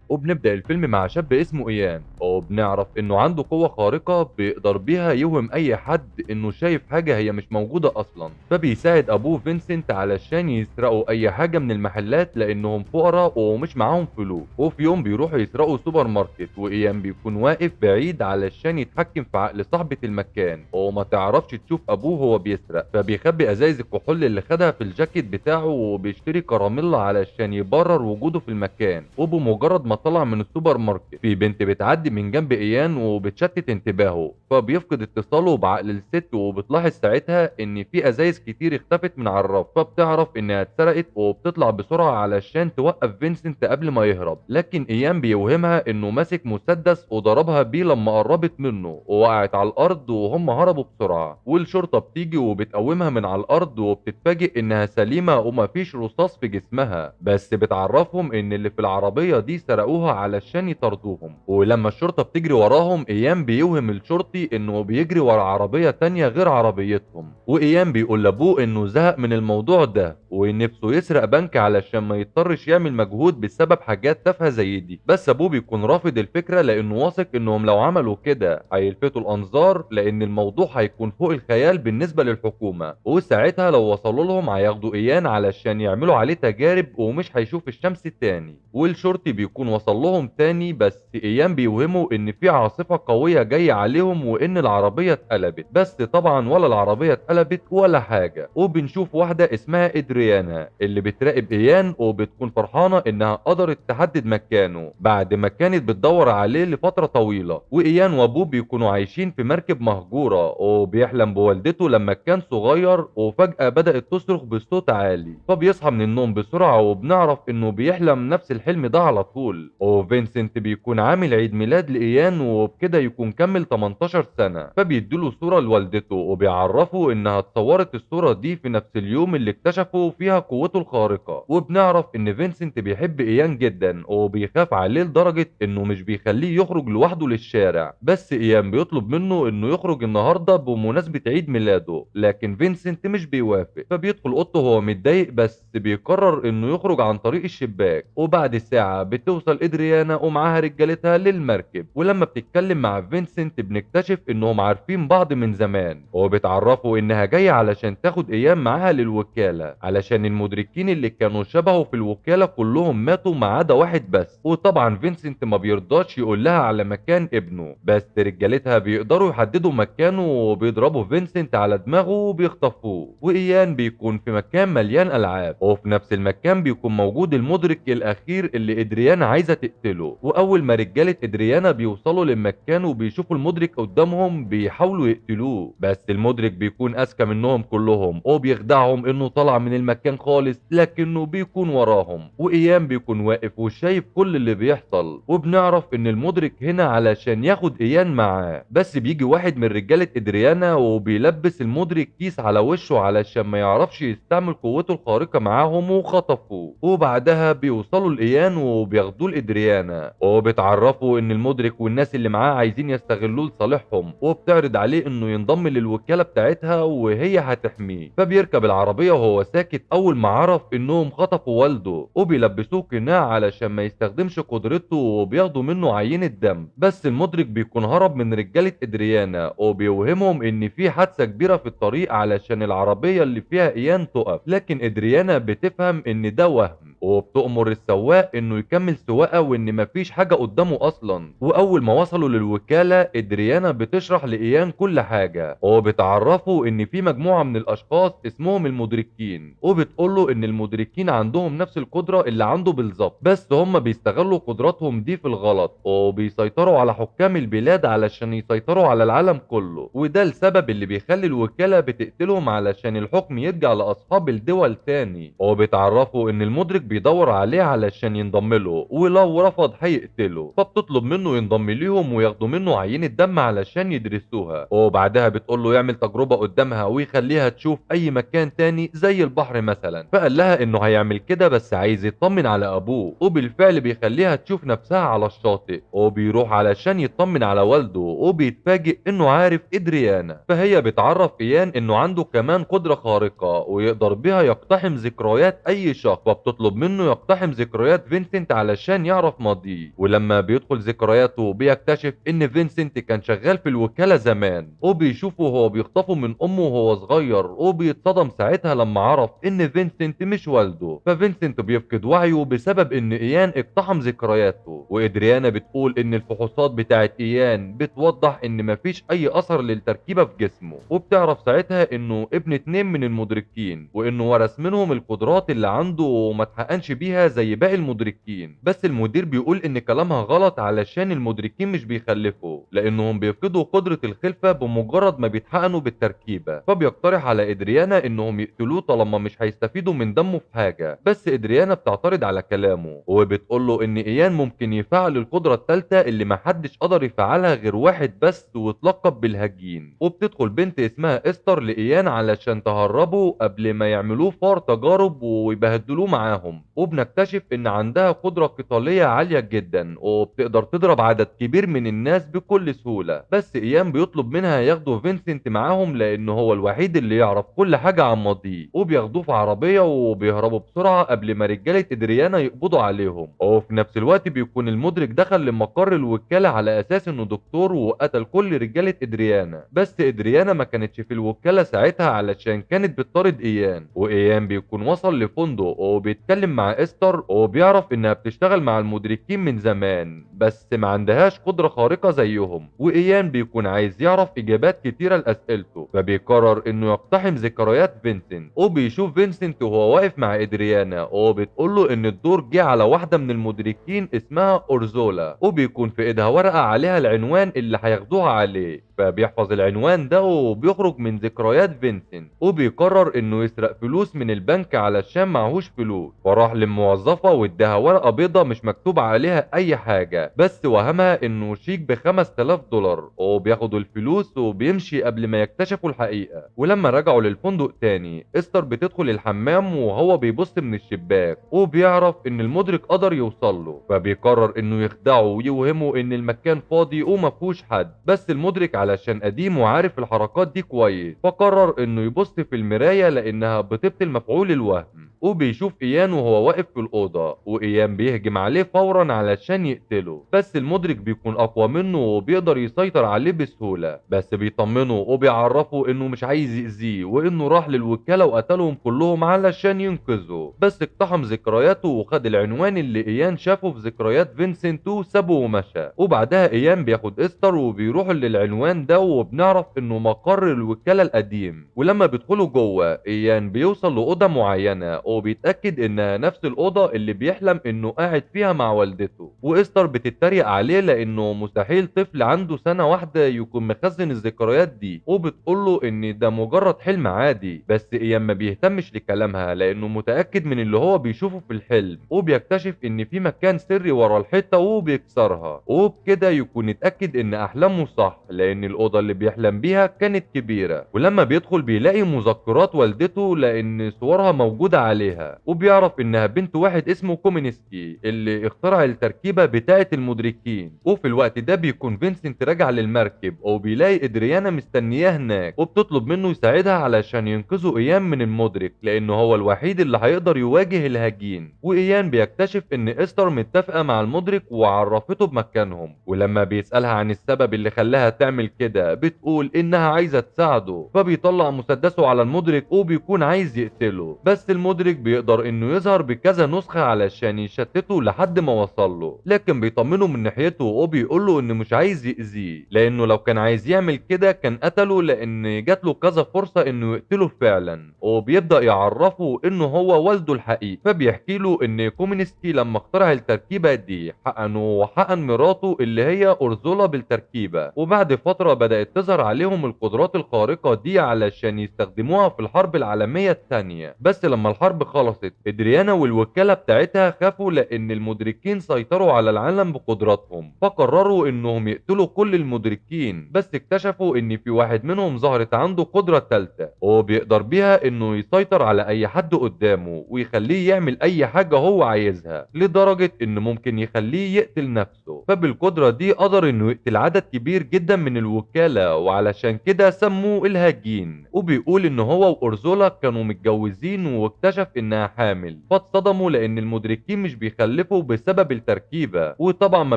وبنبدأ الفيلم مع شاب اسمه إيان، وبنعرف إنه عنده قوة خارقة بيقدر بيها يوهم أي حد إنه شايف حاجة هي مش موجودة أصلا. فبيساعد أبوه فينسنت علشان يسرقوا أي حاجة من المحلات لأنهم فقراء ومش معاهم فلوس. وفي يوم بيروحوا يسرقوا سوبر ماركت، وإيان بيكون واقف بعيد علشان يتحكم في عقل صاحبة المكان وما تعرفش تشوف أبوه هو بيسرق. فبيخبي أزايز الكحول اللي خدها في الجاكيت بتاعه وبيشتري كراميلا علشان يبرر وجوده في المكان. وبمجرد ما طلع من السوبر ماركت في بنت بتعدي من جنب ايان وبتشتت انتباهه، فبيفقد اتصاله بعقل الست، وبتلاحظ ساعتها ان في ازايز كتير اختفت من على الرف، فبتعرف انها اتسرقت وبتطلع بسرعه علشان توقف فينسنت قبل ما يهرب. لكن ايان بيوهمها انه ماسك مسدس وضربها بيه لما قربت منه ووقعت على الارض، وهم هربوا بسرعه. والشرطه بتيجي وبتقومها من على الارض وبتتفاجئ انها سليمه ومفيش رصاص في جسمها، بس بتعرفهم ان اللي في العربيه دي سرقوها علشان يطاردوهم. ولما الشرطة بتجري وراهم ايان بيوهم الشرطي انه بيجري ورا عربية تانية غير عربيتهم. وايان بيقول لابوه انه زهق من الموضوع ده ونفسه يسرق بنك علشان ما يضطرش يعمل مجهود بسبب حاجات تافهة زي دي، بس ابوه بيكون رافض الفكرة لانه واثق انهم لو عملوا كده هيلفتوا الانظار لان الموضوع هيكون فوق الخيال بالنسبة للحكومة، وساعتها لو وصلوا لهم هياخدوا ايان علشان يعملوا عليه تجارب ومش هيشوف الشمس تاني. والشرطي بيكون وصل لهم تاني، بس ايان بيوهموا ان في عاصفة قوية جاية عليهم وان العربية اتقلبت، بس طبعا ولا العربية اتقلبت ولا حاجة. وبنشوف واحدة اسمها ادريانا اللي بتراقب ايان وبتكون فرحانة انها قدرت تحدد مكانه بعد ما كانت بتدور عليه لفترة طويلة. وايان وابوه بيكونوا عايشين في مركب مهجورة، وبيحلم بوالدته لما كان صغير، وفجأة بدأت تصرخ بصوت عالي، فبيصحى من النوم بسرعة وبنعرف انه بيحلم نفس الحلم ده على طول. وفينسنت بيكون عامل عيد ميلاد لإيان وبكده يكون كمل 18 سنة، فبيديله صورة لوالدته وبيعرفه انها اتصورت الصورة دي في نفس اليوم اللي اكتشفوا فيها قوته الخارقة. وبنعرف ان فينسنت بيحب إيان جدا وبيخاف عليه لدرجة انه مش بيخليه يخرج لوحده للشارع، بس إيان بيطلب منه انه يخرج النهاردة بمناسبة عيد ميلاده، لكن فينسنت مش بيوافق، فبيدخل اوضته وهو متضايق بس بيقرر انه يخرج عن طريق الشباك. وبعد ساعة بتوصل وبتوصل ادريانا ومعاها رجالتها للمركب. ولما بتتكلم مع فينسنت بنكتشف انهم عارفين بعض من زمان، وبتعرفوا انها جاية علشان تاخد ايام معاها للوكالة، علشان المدركين اللي كانوا شبهه في الوكالة كلهم ماتوا ما عدا واحد بس. وطبعا فينسنت ما بيرضاش يقول لها على مكان ابنه، بس رجالتها بيقدروا يحددوا مكانه وبيضربوا فينسنت على دماغه وبيخطفوه. وايان بيكون في مكان مليان العاب، وفي نفس المكان بيكون موجود المدرك الاخير اللي ادريانا عايزه تقتله. واول ما رجاله ادريانا بيوصلوا للمكان وبيشوفوا المدرك قدامهم بيحاولوا يقتلوه، بس المدرك بيكون اذكى منهم كلهم وبيخدعهم انه طلع من المكان خالص، لكنه بيكون وراهم. وايان بيكون واقف وشايف كل اللي بيحصل، وبنعرف ان المدرك هنا علشان ياخد ايان معاه. بس بيجي واحد من رجاله ادريانا وبيلبس المدرك كيس على وشه علشان ما يعرفش يستعمل قوته الخارقة معاهم وخطفوه. وبعدها بيوصلوا لايان وبياخدوه لادريانا، وبيتعرفوا ان المدرك والناس اللي معاه عايزين يستغلوه لصالحهم، وبتعرض عليه انه ينضم للوكاله بتاعتها وهي هتحميه. فبيركب العربية وهو ساكت اول ما عرف انهم خطفوا والده، وبيلبسوه قناع علشان ما يستخدمش قدرته، وبياخدوا منه عينه دم. بس المدرك بيكون هرب من رجاله ادريانا، وبيوهمهم ان في حادثه كبيرة في الطريق علشان العربية اللي فيها ايان تقف، لكن ادريانا بتفهم ان ده وهم، وبتأمر السواق انه يكمل سواقة وان مفيش حاجة قدامه اصلا. واول ما وصلوا للوكاله ادريانا بتشرح لايان كل حاجة، وبتعرفوا ان في مجموعة من الاشخاص اسمهم المدركين، وبتقوله ان المدركين عندهم نفس القدرة اللي عنده بالظبط، بس هم بيستغلوا قدراتهم دي في الغلط وبيسيطروا على حكام البلاد علشان يسيطروا على العالم كله، وده السبب اللي بيخلي الوكالة بتقتلهم علشان الحكم يرجع لاصحاب الدول تاني. وبتعرفوا ان المدرك بيدور عليه علشان ينضم له، ولو رفض هيقتله، فبتطلب منه ينضم ليهم وياخدوا منه عينة دم علشان يدرسوها. وبعدها بتقول له يعمل تجربة قدامها ويخليها تشوف اي مكان تاني زي البحر مثلا، فقال لها انه هيعمل كده بس عايز يطمن على ابوه، وبالفعل بيخليها تشوف نفسها على الشاطئ، وبيروح علشان يطمن على والده، وبيتفاجئ انه عارف ادريانا. فهي بتعرف ايان انه عنده كمان قدرة خارقة ويقدر بيها يقتحم ذكريات اي شخص، فبتطلب منه يقتحم ذكريات فينسنت علشان يعرف ماضيه. ولما بيدخل ذكرياته بيكتشف ان فينسنت كان شغال في الوكالة زمان، وبيشوفه وهو بيخطفه من امه وهو صغير، وبيتصدم ساعتها لما عرف ان فينسنت مش والده. ففينسنت بيفقد وعيه بسبب ان ايان اقتحم ذكرياته. وادريانا بتقول ان الفحوصات بتاعت ايان بتوضح ان مفيش اي اثر للتركيبة في جسمه، وبتعرف ساعتها انه ابن 2 من المدركين، وانه ورث منهم القدرات اللي عنده وما اتحقنش بيها زي باقي المدركين. بس المدير بيقول ان كلامها غلط علشان المدركين مش بيخلفوا، لانهم بيفقدوا قدرة الخلفة بمجرد ما بيتحقنوا بالتركيبة. فبيقترح على ادريانا انهم يقتلوه طالما مش هيستفيدوا من دمه في حاجة، بس ادريانا بتعترض على كلامه وبتقول له ان ايان ممكن يفعل القدرة الثالثة اللي محدش قدر يفعلها غير واحد بس واتلقب بالهجين. وبتدخل بنت اسمها استر لايان علشان تهربه قبل ما يعملوه فار تجارب ويبهدلوه معاهم، وبنكتشف ان عندها قدرة قتالية عالية جدا وبتقدر تضرب عدد كبير من الناس بكل سهولة. بس ايان بيطلب منها ياخدوا فينسنت معاهم لانه هو الوحيد اللي يعرف كل حاجة عن ماضيه، وبياخدوه في عربية وبيهربوا بسرعة قبل ما رجالة ادريانا يقبضوا عليهم. وفي نفس الوقت بيكون المدرك دخل لمقر الوكالة على اساس انه دكتور وقتل كل رجالة ادريانا، بس ادريانا ما كانتش في الوكالة ساعتها علشان كانت بتطارد ايان. وايان بيكون وصل لفندق وبيتكلم مع استر وبيعرف انها بتشتغل مع المدركين من زمان بس ما عندهاش قدرة خارقة زيهم. وايان بيكون عايز يعرف اجابات كتيرة لاسئلته، فبيقرر انه يقتحم ذكريات فينسنت، وبيشوف فينسنت وهو واقف مع ادريانا وبتقوله ان الدور جه على واحدة من المدركين اسمها اورزولا، وبيكون في ايدها ورقة عليها العنوان اللي هياخدوها عليه، فبيحفظ العنوان ده وبيخرج من ذكريات فينسنت. وبيقرر انه يسرق فلوس من البنك علشان معهوش فلوس، فراح للموظفة واداها ورقة بيضة مش مكتوب عليها اي حاجة، بس وهمها انه شيك ب 5000 دولار، وبياخدوا الفلوس وبيمشي قبل ما يكتشفوا الحقيقة. ولما رجعوا للفندق تاني استر بتدخل الحمام وهو بيبص من الشباك وبيعرف ان المدرك قدر يوصل له، فبيقرر انه يخدعه ويوهمه ان المكان فاضي ومفهوش حد. بس المدرك علشان قديم وعارف الحركات دي كويس، فقرر انه يبص في المراية لانها بتبطل مفعول الوهم. وبيشوف ايان وهو واقف في الاوضة، وايان بيهجم عليه فورا علشان يقتله، بس المدرك بيكون اقوى منه وبيقدر يسيطر عليه بسهولة. بس بيطمنه وبيعرفه انه مش عايز يأذيه وانه راح للوكاله وقتلهم كلهم علشان ينقذه، بس اقتحم ذكرياته وخد العنوان اللي ايان شافه في ذكريات فينسنت وسابه ومشى. وبعدها ايان بياخد استر وبيروحوا للعنوان ده، وبنعرف انه مقر الوكالة القديم. ولما بيدخلوا جوه ايان بيوصل لاوضه معينة وبيتاكد انها نفس الاوضة اللي بيحلم انه قاعد فيها مع والدته، واستر بتتريق عليه لانه مستحيل طفل عنده سنة واحدة يكون مخزن الذكريات دي، وبتقوله ان ده مجرد حلم عادي. بس ايان ما بيهتمش لكلامها لانه متاكد من اللي هو بيشوفه في الحلم، وبيكتشف ان في مكان سري ورا الحيطة وبيكسرها، وبكده يكون اتاكد ان احلامه صح لان الاوضة اللي بيحلم بيها كانت كبيرة. ولما بيدخل بيلاقي مذكرات والدته لان صورها موجودة عليها، وبيعرف انها بنت واحد اسمه كومينسكي اللي اخترع التركيبة بتاعه المدركين. وفي الوقت ده بيكون فينسنت راجع للمركب وبيلاقي ادريانا مستنياه هناك، وبتطلب منه يساعدها علشان ينقذوا ايان من المدرك لانه هو الوحيد اللي هيقدر يواجه الهجين. وايان بيكتشف ان استر متفقه مع المدرك وعرفته بمكانهم، ولما بيسالها عن السبب اللي خلاها تعمل كده بتقول انها عايزه تساعده، فبيطلع مسدسه على المدرك وبيكون عايز يقتله، بس المدرك بيقدر انه يظهر بكذا نسخه علشان يشتته لحد ما وصل له، لكن بيطمنه من ناحيته وبيقول له انه مش عايز يأذيه لانه لو كان عايز يعمل كده كان قتله لان جات له كذا فرصة انه يقتله فعلا. وبيبدا يعرفه انه هو والده الحقيقي، فبيحكي له ان كومينسكي لما اخترع التركيبة دي حقنه وحقن مراته اللي هي أرزولا بالتركيبة، وبعد فترة بدات تظهر عليهم القدرات الخارقة دي علشان يستخدموها في الحرب العالمية الثانية. بس لما الحرب خلصت ادريانا والوكالة بتاعتها خافوا لان المدركين سيطروا على العالم بقدراتهم، فقرروا انهم يقتلوا كل المدركين، بس اكتشفوا ان في واحد منهم ظهرت عنده قدره ثالثة وبيقدر بيها انه يسيطر على اي حد قدامه ويخليه يعمل اي حاجة هو عايزها، لدرجة انه ممكن يخليه يقتل نفسه. فبالقدره دي قدر انه يقتل عدد كبير جدا من الوكالة، وعلشان كده سموه الهجين. وبيقول ان هو وأرزولا كانوا متجوزين واكتشف انها حامل، فاتصدموا لان المدركين مش بيخلفوا بسبب التركيبة، وطبعا ما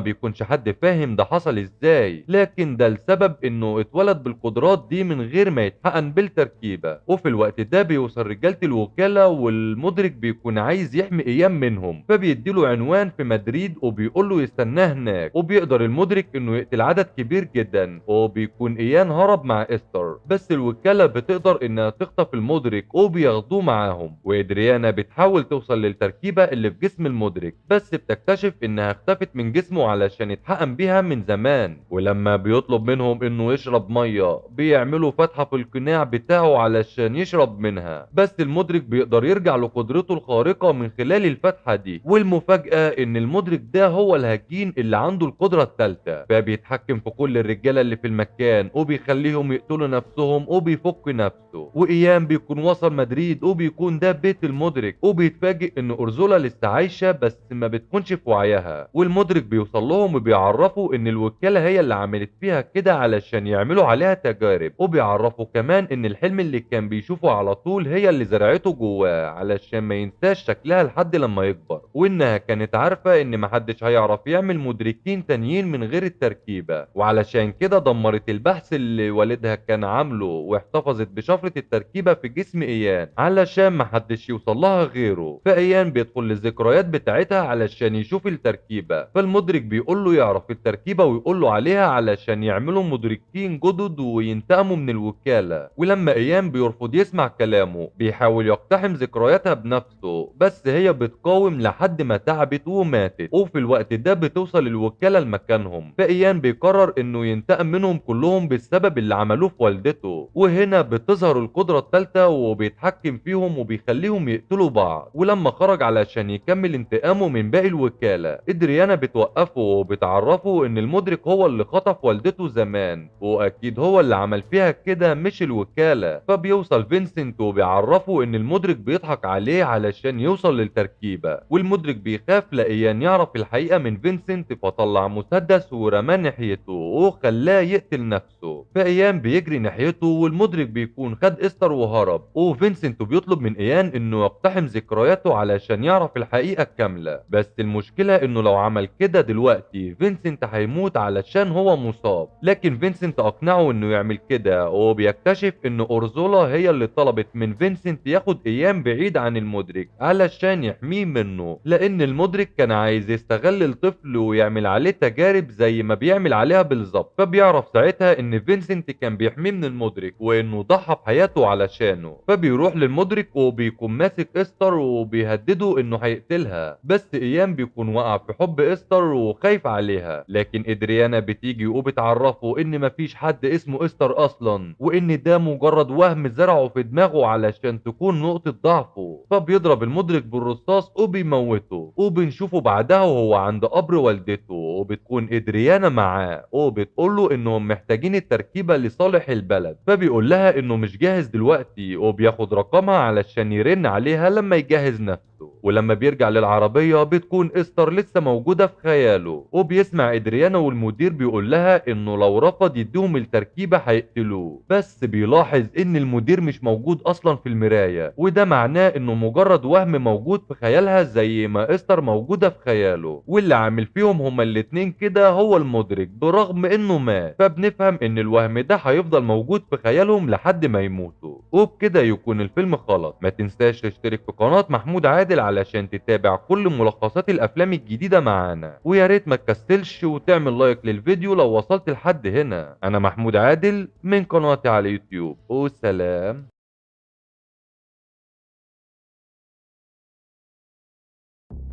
بيكونش حد فاهم ده حصل ازاي، لكن ده السبب انه اتولد بالقدرات دي من غير ما يتحقن بالتركيبة. وفي الوقت ده بيوصل رجاله الوكالة والمدرك بيكون عايز يحمي ايام منهم، فبيديله عنوان في مدريد وبيقول له يستناه هناك، وبيقدر المدرك انه يقتل عدد كبير جدا، وبيكون ايان هرب مع استر، بس الوكالة بتقدر انها تخطف المدرك وبياخدوه معاهم. وادريانا بتحاول توصل للتركيبه اللي في جسم المدرك، بس بتكتشف انها اختفت من جسمه علشان يتحقن بيها من زمان. ولما بيطلب منهم انه يشرب مية بيعملوا فتحه في القناع بتاعه علشان يشرب منها، بس المدرك بيقدر يرجع لقدرته الخارقة من خلال الفتحة دي. والمفاجاه ان المدرك ده هو الهجين اللي عنده القدرة الثالثة، فبيتحكم في كل الرجالة اللي في المكان وبيخليهم يقتلوا نفسهم وبيفك نفسه. وايان بيكون وصل مدريد وبيكون ده بيت المدرك، وبيتفاجئ ان أرزولا لسه عايشه بس ما بتكونش في وعيها. والمدرك بيوصل لهم وبيعرفوا ان الوكالة هي اللي عملت فيها كده علشان يعملوا عليها تجارب، وبيعرفوا كمان ان الحلم اللي كان بيشوفه على طول هي اللي زرعته جواه علشان ما ينساش شكلها لحد لما يكبر، وانها كانت عارفه ان محدش هيعرف يعمل مدركين تانيين من غير التركيبة، وعلشان كده دمرت البحث اللي والدها كان عامله واحتفظت بشفره التركيبة في جسم ايان علشان محدش يوصل لها غيره. فايان بيدخل للذكريات بتاعتها علشان يشوف التركيبة، فالمدرك بيقول له يعرف التركيبة ويقول له عليها علشان يعملوا مدركين جدد وينتقموا من الوكالة. ولما ايان بيرفض يسمع كلامه بيحاول يقتحم ذكرياتها بنفسه، بس هي بتقاوم لحد ما تعبت وماتت. وفي الوقت ده بتوصل الوكالة لمكانهم، فايان بيقرر انه ينتقم منهم كلهم بالسبب اللي عملوه في والدته. وهنا بتظهر القدرة الثالثة وبيتحكم فيهم وبيخليهم يقتلوا بعض. ولما خرج علشان يكمل انتقامه من باقي الوكالة ادريانا بتوقفه وبتعرفه ان المدرك هو اللي خطف والدته زمان، واكيد هو اللي عمل فيها كده مش الوكالة. فبيوصل فينسنت وبيعرفه ان المدرك بيضحك عليه علشان يوصل للتركيبه، والمدرك بيخاف لإيان يعرف الحقيقة من فينسنت، فطلع مسدس ورماه ناحيته وخلاه يقتل نفسه. فإيان بيجري ناحيته والمدرك بيكون خد استر وهرب. وفينسنت بيطلب من إيان انه انه يقتحم ذكرياته علشان يعرف الحقيقة الكاملة، بس المشكلة انه لو عمل كده دلوقتي فينسنت هيموت علشان هو مصاب. لكن فينسنت اقنعه انه يعمل كده، وبيكتشف ان اورزولا هي اللي طلبت من فينسنت ياخد ايام بعيد عن المدرك علشان يحميه منه، لان المدرك كان عايز يستغل الطفل ويعمل عليه تجارب زي ما بيعمل عليها بالظبط. فبيعرف ساعتها ان فينسنت كان بيحميه من المدرك وانه ضحى بحياته علشانه. فبيروح للمدرك وبيكون ماسك استر وبيهدده انه هيقتلها، بس ايام بيكون وقع في حب استر وخايف عليها. لكن ادريانا بتيجي وبتعرفه ان مفيش حد اسمه استر اصلا، وان ده مجرد وهم زرعه في دماغه علشان تكون نقطة ضعفه. فبيضرب المدرك بالرصاص وبيموته، وبنشوفه بعدها وهو عند قبر والدته، وبتكون ادريانا معاه وبتقوله انهم محتاجين التركيبة لصالح البلد. فبيقول لها انه مش جاهز دلوقتي، وبياخد رقمها علشان يرن عليها لما يجهز نفسه. ولما بيرجع للعربية بتكون استر لسه موجودة في خياله، وبيسمع ادريانا والمدير بيقول لها انه لو رفض يديهم التركيبة هيقتلوه، بس بيلاحظ ان المدير مش موجود اصلا في المراية، وده معناه انه مجرد وهم موجود في خيالها زي ما استر موجودة في خياله، واللي عامل فيهم هما الاتنين كده هو المدرك برغم انه مات. فبنفهم ان الوهم ده هيفضل موجود في خيالهم لحد ما يموتوا. وبكده يكون الفيلم خلص. ما تنساش تشترك في قناة محمود عادل علشان تتابع كل ملخصات الافلام الجديدة معانا، ويا ريت ما تكسلش وتعمل لايك للفيديو لو وصلت لحد هنا. انا محمود عادل من قناتي على اليوتيوب، وسلام.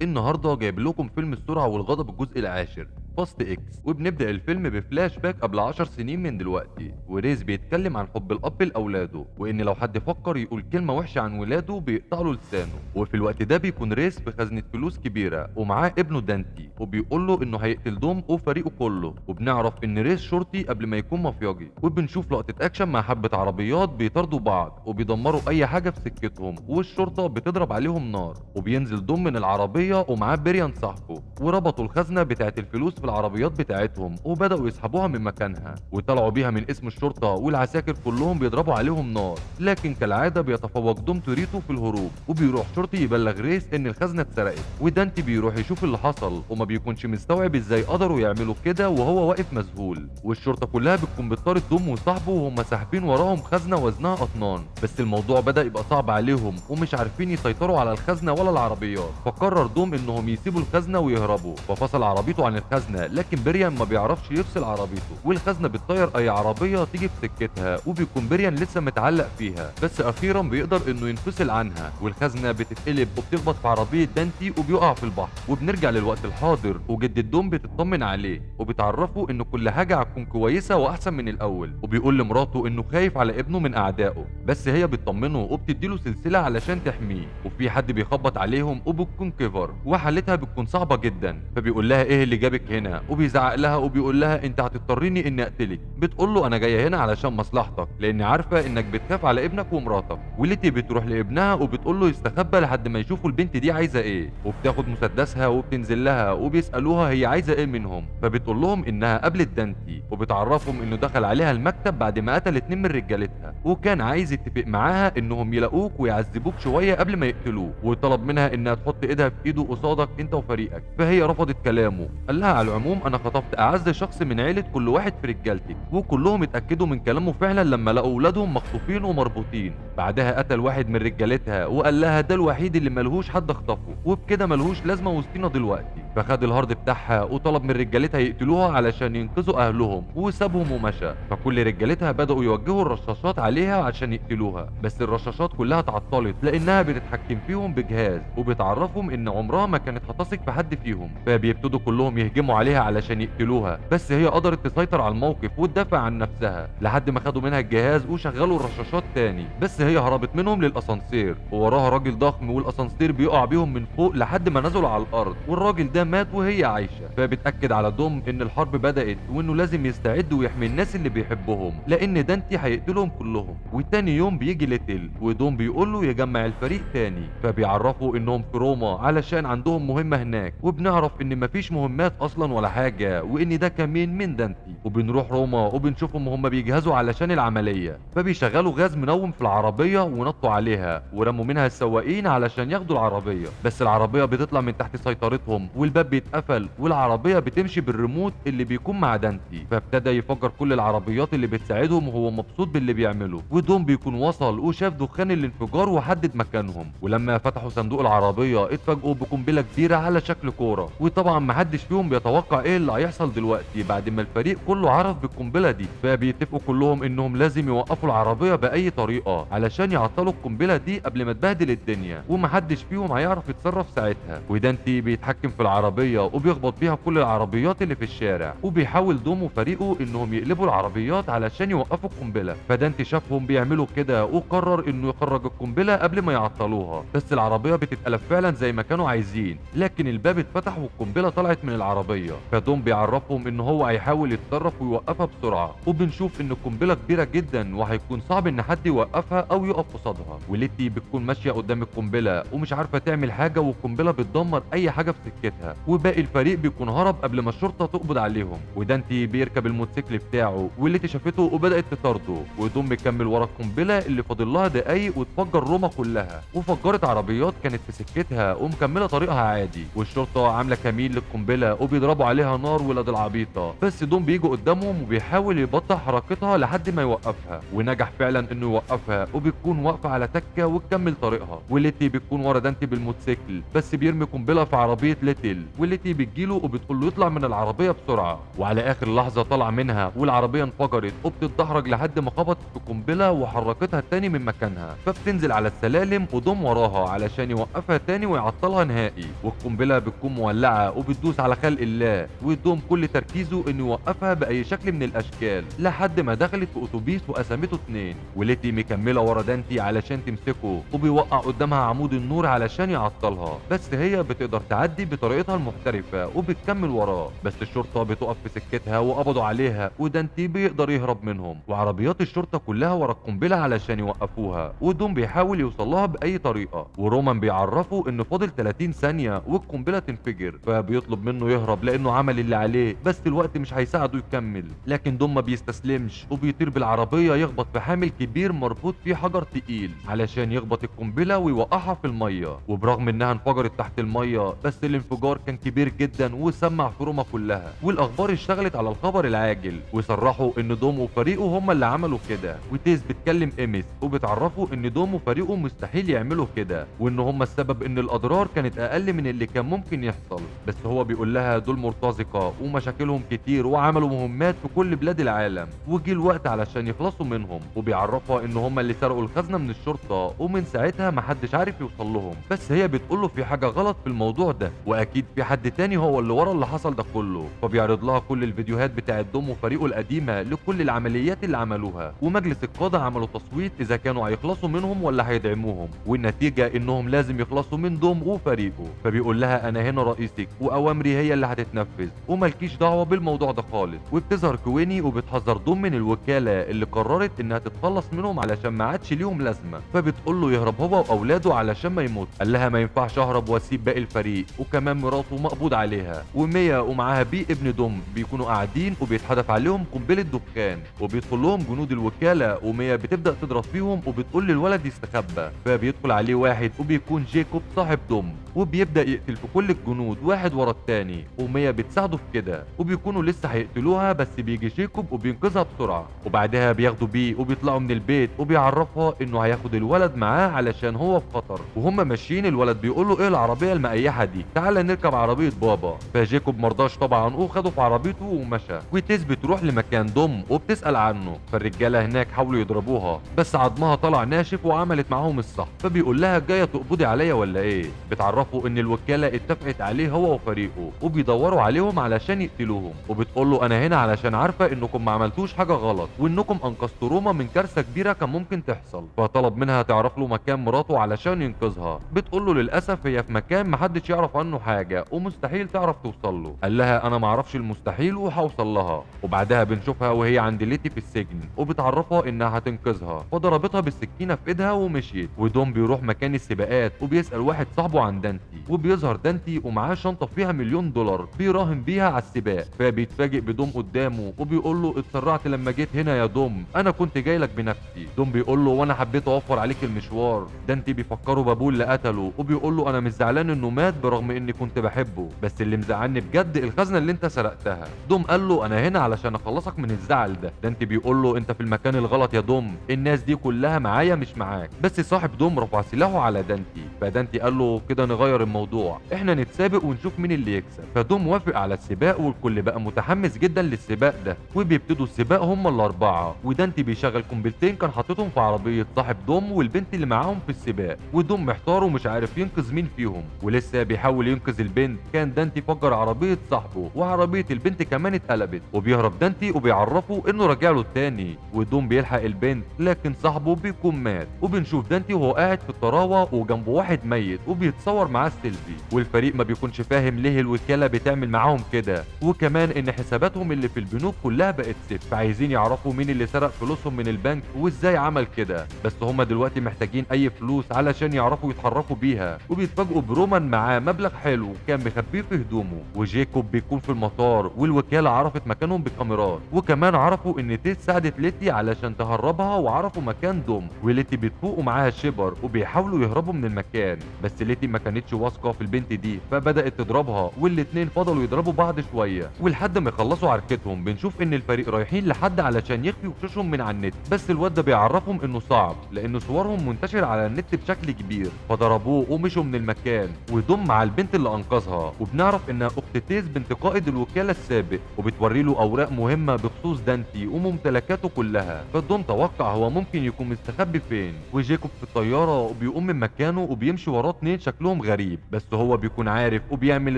النهارده جايب لكم فيلم السرعة والغضب الجزء العاشر Fast X. وبنبدا الفيلم بفلاش باك قبل 10 سنين من دلوقتي، وريز بيتكلم عن حب الاب لاولاده، وان لو حد فكر يقول كلمة وحشة عن ولاده بيقطع له لسانه. وفي الوقت ده بيكون ريز في خزنه فلوس كبيرة ومعاه ابنه دانتي، وبيقول له انه هيقتل دوم وفريقه كله. وبنعرف ان ريز شرطي قبل ما يكون مافياجي. وبنشوف لقطة اكشن مع حبه عربيات بيطاردوا بعض وبيدمروا اي حاجة في سكتهم، والشرطة بتضرب عليهم نار. وبينزل دوم من العربية ومعاه بريان صاحبه، وربطوا الخزنة بتاعت الفلوس في العربيات بتاعتهم وبداوا يسحبوها من مكانها، وطلعوا بيها من اسم الشرطة، والعساكر كلهم بيضربوا عليهم نار. لكن كالعادة بيتفوق دوم توريتو في الهروب، وبيروح شرطي يبلغ ريس ان الخزنة اتسرقت، ودانتي بيروح يشوف اللي حصل وما بيكونش مستوعب ازاي قدروا يعملوا كده وهو واقف مذهول. والشرطة كلها بتكون بتطارد دوم وصاحبه وهم ساحبين وراهم خزنه وزنها اطنان، بس الموضوع بدا يبقى صعب عليهم ومش عارفين يسيطروا على الخزنة ولا العربيات. فقرر دوم انهم يسيبوا الخزنة ويهربوا، ففصل عربيته عن الخزنة، لكن بريان ما بيعرفش يفصل عربيته، والخزنه بتطير اي عربية تيجي في سكتها، وبيكون بريان لسه متعلق فيها، بس اخيرا بيقدر انه ينفصل عنها، والخزنه بتتقلب وبتخبط في عربية دانتي وبيقع في البحر. وبنرجع للوقت الحاضر، وجدة دوم بتطمن عليه وبتعرفه ان كل حاجة هتكون كويسة واحسن من الاول، وبيقول لمراته انه خايف على ابنه من اعدائه، بس هي بتطمنه وبتديله سلسلة علشان تحميه. وفي حد بيخبط عليهم وبتكون كيفر، وحالتها بتكون صعبة جدا، فبيقول لها ايه اللي جابك هنا، وبيزعق لها وبيقول لها انت هتضطريني اني اقتلك. بتقول له انا جاية هنا علشان مصلحتك، لان عارفه انك بتخاف على ابنك ومراتك. وليتي بتروح لابنها وبتقول له يستخبى لحد ما يشوفوا البنت دي عايزه ايه، وبتاخد مسدسها وبتنزل لها وبيسالوها هي عايزه ايه منهم، فبتقول لهم انها قابلت دانتي، وبتعرفهم انه دخل عليها المكتب بعد ما قتل 2 من رجالتها، وكان عايز يتفق معاها انهم يلاقوك ويعذبوك شوية قبل ما يقتلوه، وطلب منها انها تحط ايدها في ايده قصادك انت وفريقك، فهي رفضت كلامه. قال لها على العموم انا خطفت اعز شخص من عيله كل واحد في رجالتك، وكلهم اتاكدوا من كلامه فعلا لما لقوا اولادهم مخطوفين ومربوطين. بعدها قتل واحد من رجالتها وقال لها ده الوحيد اللي ملهوش حد خطفه، وبكده ملهوش لازمه وسطينا دلوقتي. فخد ال hard بتاعها وطلب من رجالتها يقتلوها علشان ينقذوا اهلهم، وسابهم ومشى. فكل رجالتها بداوا يوجهوا الرشاشات عليها عشان يقتلوها، بس الرشاشات كلها اتعطلت لانها بتتحكم فيهم بجهاز، وبتعرفهم ان عمرها ما كانت هتثق في حد فيهم. فبيبتدوا كلهم يهجموا عليها علشان يقتلوها، بس هي قدرت تسيطر على الموقف وتدافع عن نفسها لحد ما خدوا منها الجهاز وشغلوا الرشاشات تاني. بس هي هربت منهم للاسانسير، ووراها راجل ضخم، والاسانسير بيقع بيهم من فوق لحد ما نزلوا على الارض، والراجل ده مات وهي عايشه. فبتاكد على دوم ان الحرب بدات وانه لازم يستعد ويحمي الناس اللي بيحبهم لان دانتي هيقتلهم كلهم. وتاني يوم بيجي ليتل ودوم بيقول له يجمع الفريق تاني، فبيعرفوا انهم في روما علشان عندهم مهمة هناك، وبنعرف ان مفيش مهمات اصلا ولا حاجة وان ده كمين من دانتي. وبنروح روما وبنشوفهم هم بيجهزوا علشان العملية، فبيشغلوا غاز منوم في العربية ونطوا عليها ورموا منها السواقين علشان ياخدوا العربية، بس العربية بتطلع من تحت سيطرتهم والباب بيتقفل والعربية بتمشي بالريموت اللي بيكون مع دانتي، فابتدى يفجر كل العربيات اللي بتساعدهم وهو مبسوط باللي بيعمله. ودوم بيكون وصل وشاف دخان الانفجار وحدد مكانهم، ولما فتحوا صندوق العربية اتفاجئوا بقنبله كبيرة على شكل كورة، وطبعا محدش فيهم بيتوقع ايه اللي هيحصل دلوقتي بعد ما الفريق كله عرف بالقنبله دي. فبيتفقوا كلهم انهم لازم يوقفوا العربية باي طريقه علشان يعطلوا القنبلة دي قبل ما تبهدل الدنيا، ومحدش فيهم هيعرف يتصرف ساعتها. ودانتي بيتحكم في العربية وبيخبط بيها كل العربيات اللي في الشارع، وبيحاول دوم وفريقه انهم يقلبوا العربيات علشان يوقفوا القنبلة، فدانتي شافهم بيعملوا كده وقرر انه يخرج القنبلة قبل ما يعطلوها، بس العربية بتتقلب فعلا زي ما كانوا عايزين، لكن الباب اتفتح والقنبله طلعت من العربية. فدوم بيعرفهم ان هو هيحاول يتصرف ويوقفها بسرعة، وبنشوف ان القنبلة كبيرة جدا وهيكون صعب ان حد يوقفها او يقف قصادها. وليتي بتكون ماشية قدام القنبلة ومش عارفه تعمل حاجة، والقنبله بتدمر اي حاجة في سكتها، وباقي الفريق بيكون هرب قبل ما الشرطة تقبض عليهم. ودانتي بيركب الموتوسيكل بتاعه وليتي شافته وبدات تطارده، ودوم مكمل ورا القنبلة اللي فاضل لها دقايق وتفجر روما كلها، وفجرت عربيات كانت في سكتها ومكمله طريقها عادي. والشرطة عامله كمين للقنبله وبيضربوا عليها نار ولاد العبيطه، بس دوم بيجي قدامهم وبيحاول يبطئ حركتها لحد ما يوقفها، ونجح فعلا انه يوقفها، وبتكون واقفة على تكه وتكمل طريقها. وليتي بتكون ورا دانتي بالموتوسيكل، بس بيرمي قنبلة في عربية ليتل، وليتي بتجيله وبتقول له يطلع من العربية بسرعة، وعلى اخر لحظة طلع منها والعربية انفجرت وبتتدحرج لحد ما خبطت في القنبلة وحركتها تاني من مكانها، فبتنزل على السلالم ودوم وراها علشان يوقفها تاني ويعطلها نهائي. والقنبله بتكون مولعه وبتدوس على خلق الله، ودوم كل تركيزه انه يوقفها باي شكل من الاشكال لحد ما دخلت في اتوبيس وقسمته 2. وليتي مكملة ورا دانتي علشان تمسكه، وبيوقع قدامها عمود النور علشان يعطلها، بس هي بتقدر تعدي بطريقتها المحترفه وبتكمل وراه، بس الشرطة بتقف في سكتها وقبضوا عليها، ودانتي بيقدر يهرب منهم، وعربيات الشرطة كلها ورا القنبلة علشان يوقفوها، ودوم بيحاول يوصل لها باي طريقه. ورومان بيعرفه ان فاضل 30 ثانية والقنبله تنفجر، فبيطلب منه يهرب لانه عمل اللي عليه، بس الوقت مش هيساعده يكمل. لكن دوم ما بيستسلمش وبيطير بالعربية يخبط في حامل كبير مربوط فيه حجر تقيل علشان يخبط القنبلة ويوقعها في المية، وبرغم انها انفجرت تحت المية بس الانفجار كان كبير جدا وسمع في روما كلها، والاخبار اشتغلت على الخبر العاجل وصرحوا ان دوم وفريقه هم اللي عملوا كده. وتيز بتكلم ايميس وبتعرفه ان دوم وفريقه مستحيل يعملوا كده، وان هم السبب ان الاضرار كانت اقل من اللي كان ممكن يحصل، بس هو بيقول لها دول مرتزقة ومشاكلهم كتير وعملوا مهمات في كل بلاد العالم وجي الوقت علشان يخلصوا منهم، وبيعرفها ان هم اللي سرقوا الخزنة من الشرطة ومن ساعتها محدش عارف يوصل لهم، بس هي بتقول له في حاجة غلط في الموضوع ده واكيد في حد تاني هو اللي ورا اللي حصل ده كله. فبيعرض لها كل الفيديوهات بتاعت دوم وفريقه القديمة لكل العمليات اللي عملوها، ومجلس القادة عملوا تصويت اذا كانوا هيخلصوا منهم ولا هيدعموهم، والنتيجة انهم لازم يخلصوا من دوم وفريقه. فبيقول لها انا هنا رئيسك واوامري هي اللي هتتنفذ ومالكيش دعوه بالموضوع ده خالص. وبتظهر كويني وبتحذر دوم من الوكالة اللي قررت انها تتخلص منهم علشان ما عادش ليهم لازمه، فبتقول له يهرب هو واولاده علشان ما يموت. قال لها ما ينفعش اهرب واسيب باقي الفريق، وكمان مراته مقبوض عليها، وميا ومعاها بي ابن دوم بيكونوا قاعدين وبيتحدف عليهم قنبلة دخان، وبيدخل لهم جنود الوكالة، وميا بتبدا تضرب فيهم وبتقول للولد يستخبى، فبيدخل عليه واحد وبيكون جيكوب صاحب دوم، وبيبدا يقتل في كل الجنود واحد ورا التاني، وميا بتساعده في كده، وبيكونوا لسه هيقتلوها بس بيجي جيكوب وبينقذها بسرعة. وبعدها بياخدوا بيه وبيطلعوا من البيت، وبيعرفها انه هياخد الولد معاه علشان هو في خطر. وهم ماشيين الولد بيقول له ايه العربية المقيحه دي، تعالى نركب عربية بابا. فجيكوب مرضاش طبعا وخده في عربيته ومشى. وتيز بتروح لمكان دوم وبتسال عنه، فالرجاله هناك حاولوا يضربوها بس عظمها طلع ناشف وعملت معاهم الصح. فبيقول لها جاية تقبضي عليا ولا ايه؟ بتعرفه وبتعرفه ان الوكالة اتفقت عليه هو وفريقه وبيدوروا عليهم علشان يقتلوهم، وبتقول له انا هنا علشان عارفه انكم ما عملتوش حاجة غلط وانكم انقذتوا روما من كارثة كبيرة كان ممكن تحصل. فطلب منها تعرف له مكان مراته علشان ينقذها. بتقول له للاسف هي في مكان محدش يعرف عنه حاجة ومستحيل تعرف توصل له. قال لها انا معرفش المستحيل وهوصل لها. وبعدها بنشوفها وهي عند ليتي في السجن وبتعرفها انها هتنقذها، فضربتها بالسكينة في ايدها ومشيت. ودوم بيروح مكان السباقات وبيسال واحد صاحبه عن دانتي، وبيظهر دانتي ومعاه شنطه فيها $1,000,000 بيراهن بيها على السباق. فبيتفاجئ بدوم قدامه وبيقول له اتسرعت لما جيت هنا يا دوم، انا كنت جاي لك بنفسي. دوم بيقول له وانا حبيت اوفر عليك المشوار. دانتي بيفكره بابوه اللي قتله وبيقول له انا مش زعلان انه مات برغم اني كنت بحبه، بس اللي مزعلني بجد الخزنة اللي انت سرقتها. دوم قال له انا هنا علشان اخلصك من الزعل ده. دانتي بيقول له انت في المكان الغلط يا دوم، الناس دي كلها معايا مش معاك. بس صاحب دوم رفع سلاحه على دانتي، فدانتي قال له كده نغير الموضوع، احنا نتسابق ونشوف مين اللي يكسب. فدوم وافق على السباق والكل بقى متحمس جدا للسباق ده، وبيبتدوا السباق هم الاربعة. ودانتي بيشغل قنبلتين كان حاططهم في عربية صاحب دوم والبنت اللي معاهم في السباق، ودوم محتار ومش عارف ينقذ مين فيهم، ولسه بيحاول ينقذ البنت كان دانتي فجر عربية صاحبه وعربية البنت كمان اتقلبت. وبيهرب دانتي وبيعرفه انه راجع له التاني، ودوم بيلحق البنت لكن صاحبه بيكون مات. وبنشوف دانتي وهو قاعد في الطراوه وجنبه واحد ميت وبيتصور معاه السيلفي، والفريق ما بيكونش فاهم ليه الوكالة بتعمل معاهم كده، وكمان ان حساباتهم اللي في البنوك كلها بقت صفر، فعايزين يعرفوا مين اللي سرق فلوسهم من البنك وازاي عمل كده. بس هما دلوقتي محتاجين اي فلوس علشان يعرفوا يتحركوا بيها. وبيتفاجئوا برومان معاه مبلغ حلو كان مخبيه في هدومه، وجيكوب بيكون في المطار والوكالة عرفت مكانهم بالكاميرات، وكمان عرفوا ان تيت ساعدت ليتي علشان تهربها وعرفوا مكان دوم. وليتي بتفوق ومعاها شيبر وبيحاولوا يهربوا من المكان، بس ليتي ما كانتش واثقة في البنت دي فبدات تضربها، والاتنين فضلوا يضربوا بعض شوية ولحد ما يخلصوا عركتهم. بنشوف ان الفريق رايحين لحد علشان يخفي وشوشهم من على النت، بس الواد ده بيعرفهم انه صعب لان صورهم منتشرة على النت بشكل كبير، فضربوه ومشوا من المكان. ودوم مع البنت اللي انقذها، وبنعرف انها اخت تيز بنت قائد الوكالة السابق، وبتوري له اوراق مهمة بخصوص دانتي وممتلكاته كلها. فدوم توقع هو ممكن يكون مستخبي فين. وجيكوب في الطيارة وبيقوم من مكانه وبيمشي وراه اتنين شكلهم غريب، بس هو بيكون عارف وبيعمل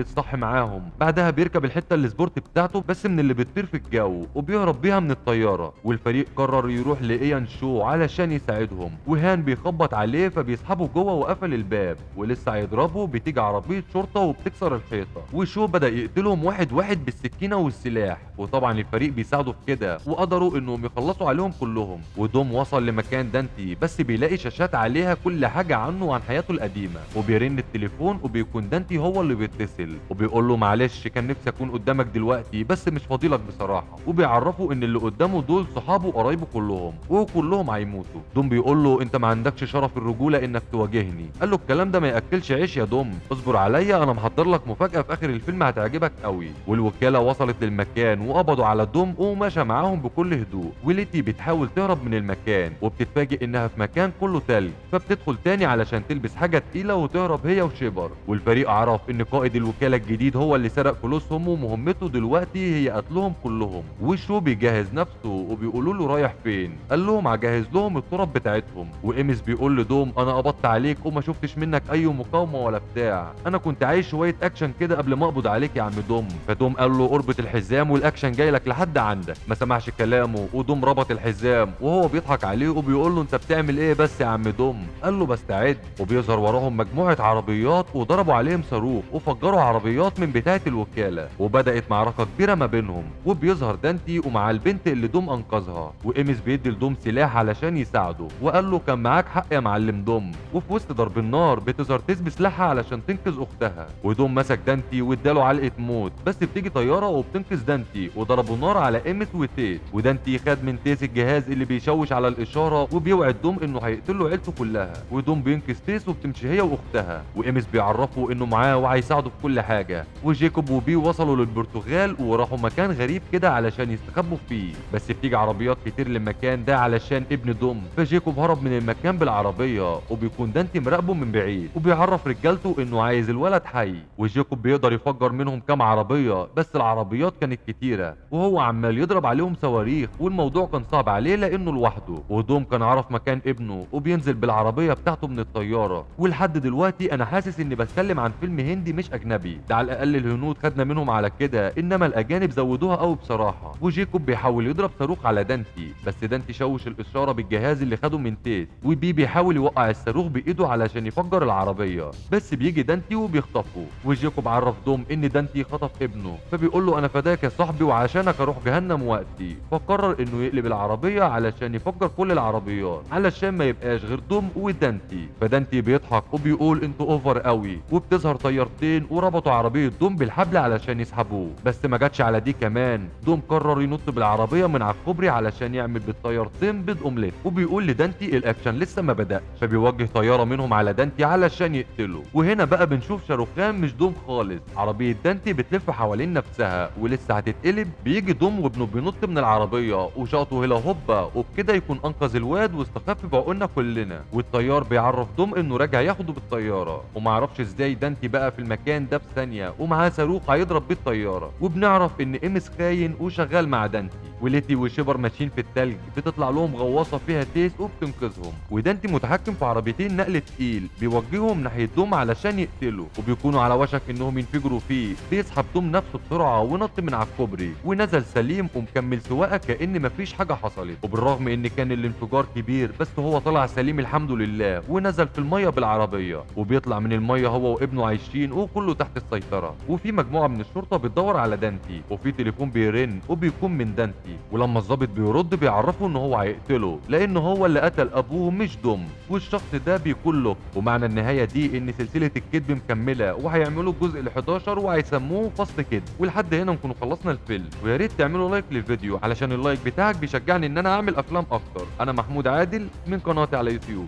الصح معاهم. بعدها بيركب الحتة ال sport بتاعته بس من اللي بتطير في الجو وبيهرب بيها من الطيارة. والفريق قرر يروح لايان شو علشان يساعدهم، وهان بيخبط عليه فبيسحبه جوه وقفل الباب، ولسه هيضربه بتيجي عربية شرطه وبتكسر الحيطة، وشو بدا يقتلهم واحد واحد بالسكينة والسلاح، وطبعا الفريق بيساعده في كده وقدروا انهم يخلصوا عليهم كلهم. ودوم وصل لمكان دانتي بس بيلاقي شاشات عليها كل حاجة عنه وعن حياته القديمة، وبيرن التليفون وبيكون دانتي هو اللي بيتصل وبيقول له معلش كان نفسي اكون قدامك دلوقتي بس مش فاضيلك بصراحة، وبيعرفوا ان اللي قدامه دول صحابه وقرايبه كلهم وكلهم هيموتوا. دوم بيقول له انت ما عندكش شرف الرجولة انك تواجهني. قال له الكلام ده ما ياكلش عيش يا دوم، اصبر عليا انا محضر لك مفاجاة في اخر الفيلم هتعجبك قوي. والوكالة وصلت للمكان وقبضوا على دوم ومشى معاهم بكل هدوء. وليتي بتحاول تهرب من المكان وبتتفاجئ انها في مكان كله تلج، فبتدخل تاني علشان تلبس حاجة تقيلة وتهرب هي وشيبر. والفريق عرف ان قائد الوكالة الجديد هو اللي سرق فلوسهم ومهمته دلوقتي هي قتلهم كلهم. وشو بيجهز نفسه وبيقولوا له رايح فين، قال لهم هجهز لهم التراب بتاعتهم. وإيمس بيقول لدوم انا قبضت عليك وما شفتش منك اي مقاومة ولا بتاع، انا كنت عايز شوية اكشن كده قبل ما اقبض عليك يا عم دوم. فدوم قال له اربط الحزام والاكشن جاي لك لحد عندك. ما سمعش كلامه ودوم ربط الحزام وهو بيضحك عليه وبيقول له انت بتعمل ايه بس يا عم دوم؟ قال له بستعد. وبيظهر وراهم مجموعة عربيات وضربوا عليهم صاروخ وفجروا عربيات من بتاعه الوكالة، وبدات معركة كبيرة ما بينهم. وبيظهر دانتي ومع البنت اللي دوم انقذها، وإيمس بيدي لدوم سلاح علشان يساعده وقال له كان معاك حق يا معلم دوم. وفي وسط ضرب النار بتظهر تيز بسلاحها علشان تنقذ اختها، ودوم مسك دانتي واداله علقه موت، بس بتيجي طيارة وبتنقذ دانتي وضربوا نار على إيمس وتيز. ودانتي خد من تيز الجهاز اللي بيشوش على الاشارة وبيوعد دوم انه هيقتله عيلته كلها، ودوم بينقذ تيز وبتمشي هي واختها. وإيمس بيعرفه انه معاه وهيساعده في كل حاجة. وجيكوب وبي وصلوا للبرتغال وراحوا مكان غريب كده علشان يستخبوا فيه، بس بتيجي عربيات كتير للمكان ده علشان ابن دوم، فجيكوب هرب من المكان بالعربية وبيكون دانتي مراقبة من بعيد وبيعرف رجالته انه عايز الولد حي. وجيكوب بيقدر يفجر منهم كام عربية بس العربيات كانت كتيرة وهو عمال يضرب عليهم صواريخ والموضوع كان صعب عليه لانه لوحده. ودوم كان عرف مكان ابنه وبينزل بالعربية بتاعته من الطيارة. ولحد دلوقتي انا حاسس اني بتكلم عن فيلم هندي مش اجنبي، ده على الاقل الهنود خدنا منهم على كده، انما الاجانب زودوها قوي بصراحة. وجيكوب بيحاول يضرب صاروخ على دانتي، بس دانتي شوش الاشارة بالجهاز اللي خده من تيس، وبي بيحاول يوقع الصاروخ بايده علشان يفجر العربية، بس بيجي دانتي وبيخطفه. وجيكوب عرف دوم ان دانتي خطف ابنه، فبيقول له انا فداك يا صاحبي وعشانك اروح جهنم وقتي، فقرر انه يقلب العربية علشان يفجر كل العربيات علشان ما يبقاش غير دوم ودانتي. فدانتي بيضحك وبيقول انتوا over قوي، وبتظهر طيارتين وربطوا عربية دوم بالحبل علشان يسحبوه، بس ما جاتش على دي كمان. دوم قرر ينط بالعربية من على الكوبري علشان يعمل بالطيارتين بيض اومليت، وبيقول لدانتي الاكشن لسه ما بدأش، فبيوجه طيارة منهم على دانتي علشان يقتله. وهنا بقى بنشوف شاروخان مش دوم خالص، عربية دانتي بتلف حوالين نفسها ولسه هتتقلب، بيجي دوم وابنه بينط من العربية وشاطه هلا هوبا، وبكده يكون انقذ الواد واستخف بعقولنا كلنا. والطيار بيعرف دوم انه راجع ياخده بالطيارة، ومعرفش ازاي دانتي بقى في المكان ده في ثانية ومعاه صاروخ هيضرب بيه الطيارة. وبنعرف ان امس خاين وشغال مع دانتي، وليتي وشيبر ماشيين في التلج، بتطلع لهم غواصه فيها تيس وبتنقذهم، ودانتي متحكم في عربيتين نقل تقيل بيوجههم ناحية دوم علشان يقتله، وبيكونوا على وشك انهم ينفجروا فيه. بيسحب دوم نفسه بسرعة ونط من على الكوبري ونزل سليم ومكمل سواقة كأن مفيش حاجة حصلت، وبالرغم ان كان الانفجار كبير بس هو طلع سليم الحمد لله، ونزل في المية بالعربية، وبيطلع من المية هو وابنه عايشين وكله تحت السيطرة. وفي مجموعة من الشرطة بتدور على دانتي، وفي تليفون بيرن وبيكون من دانتي، ولما الضابط بيرد بيعرفه ان هو هيقتله لان هو اللي قتل ابوه مش دوم، والشخص ده بيكون لوك. ومعنى النهاية دي ان سلسلة الكذب مكملة وهيعملوا الجزء ال11 وهيسموه فصل كذب. ولحد هنا نكون خلصنا الفيلم، ويا ريت تعملوا like للفيديو علشان ال like بتاعك بيشجعني ان انا اعمل افلام اكتر. انا محمود عادل من قناتي على يوتيوب.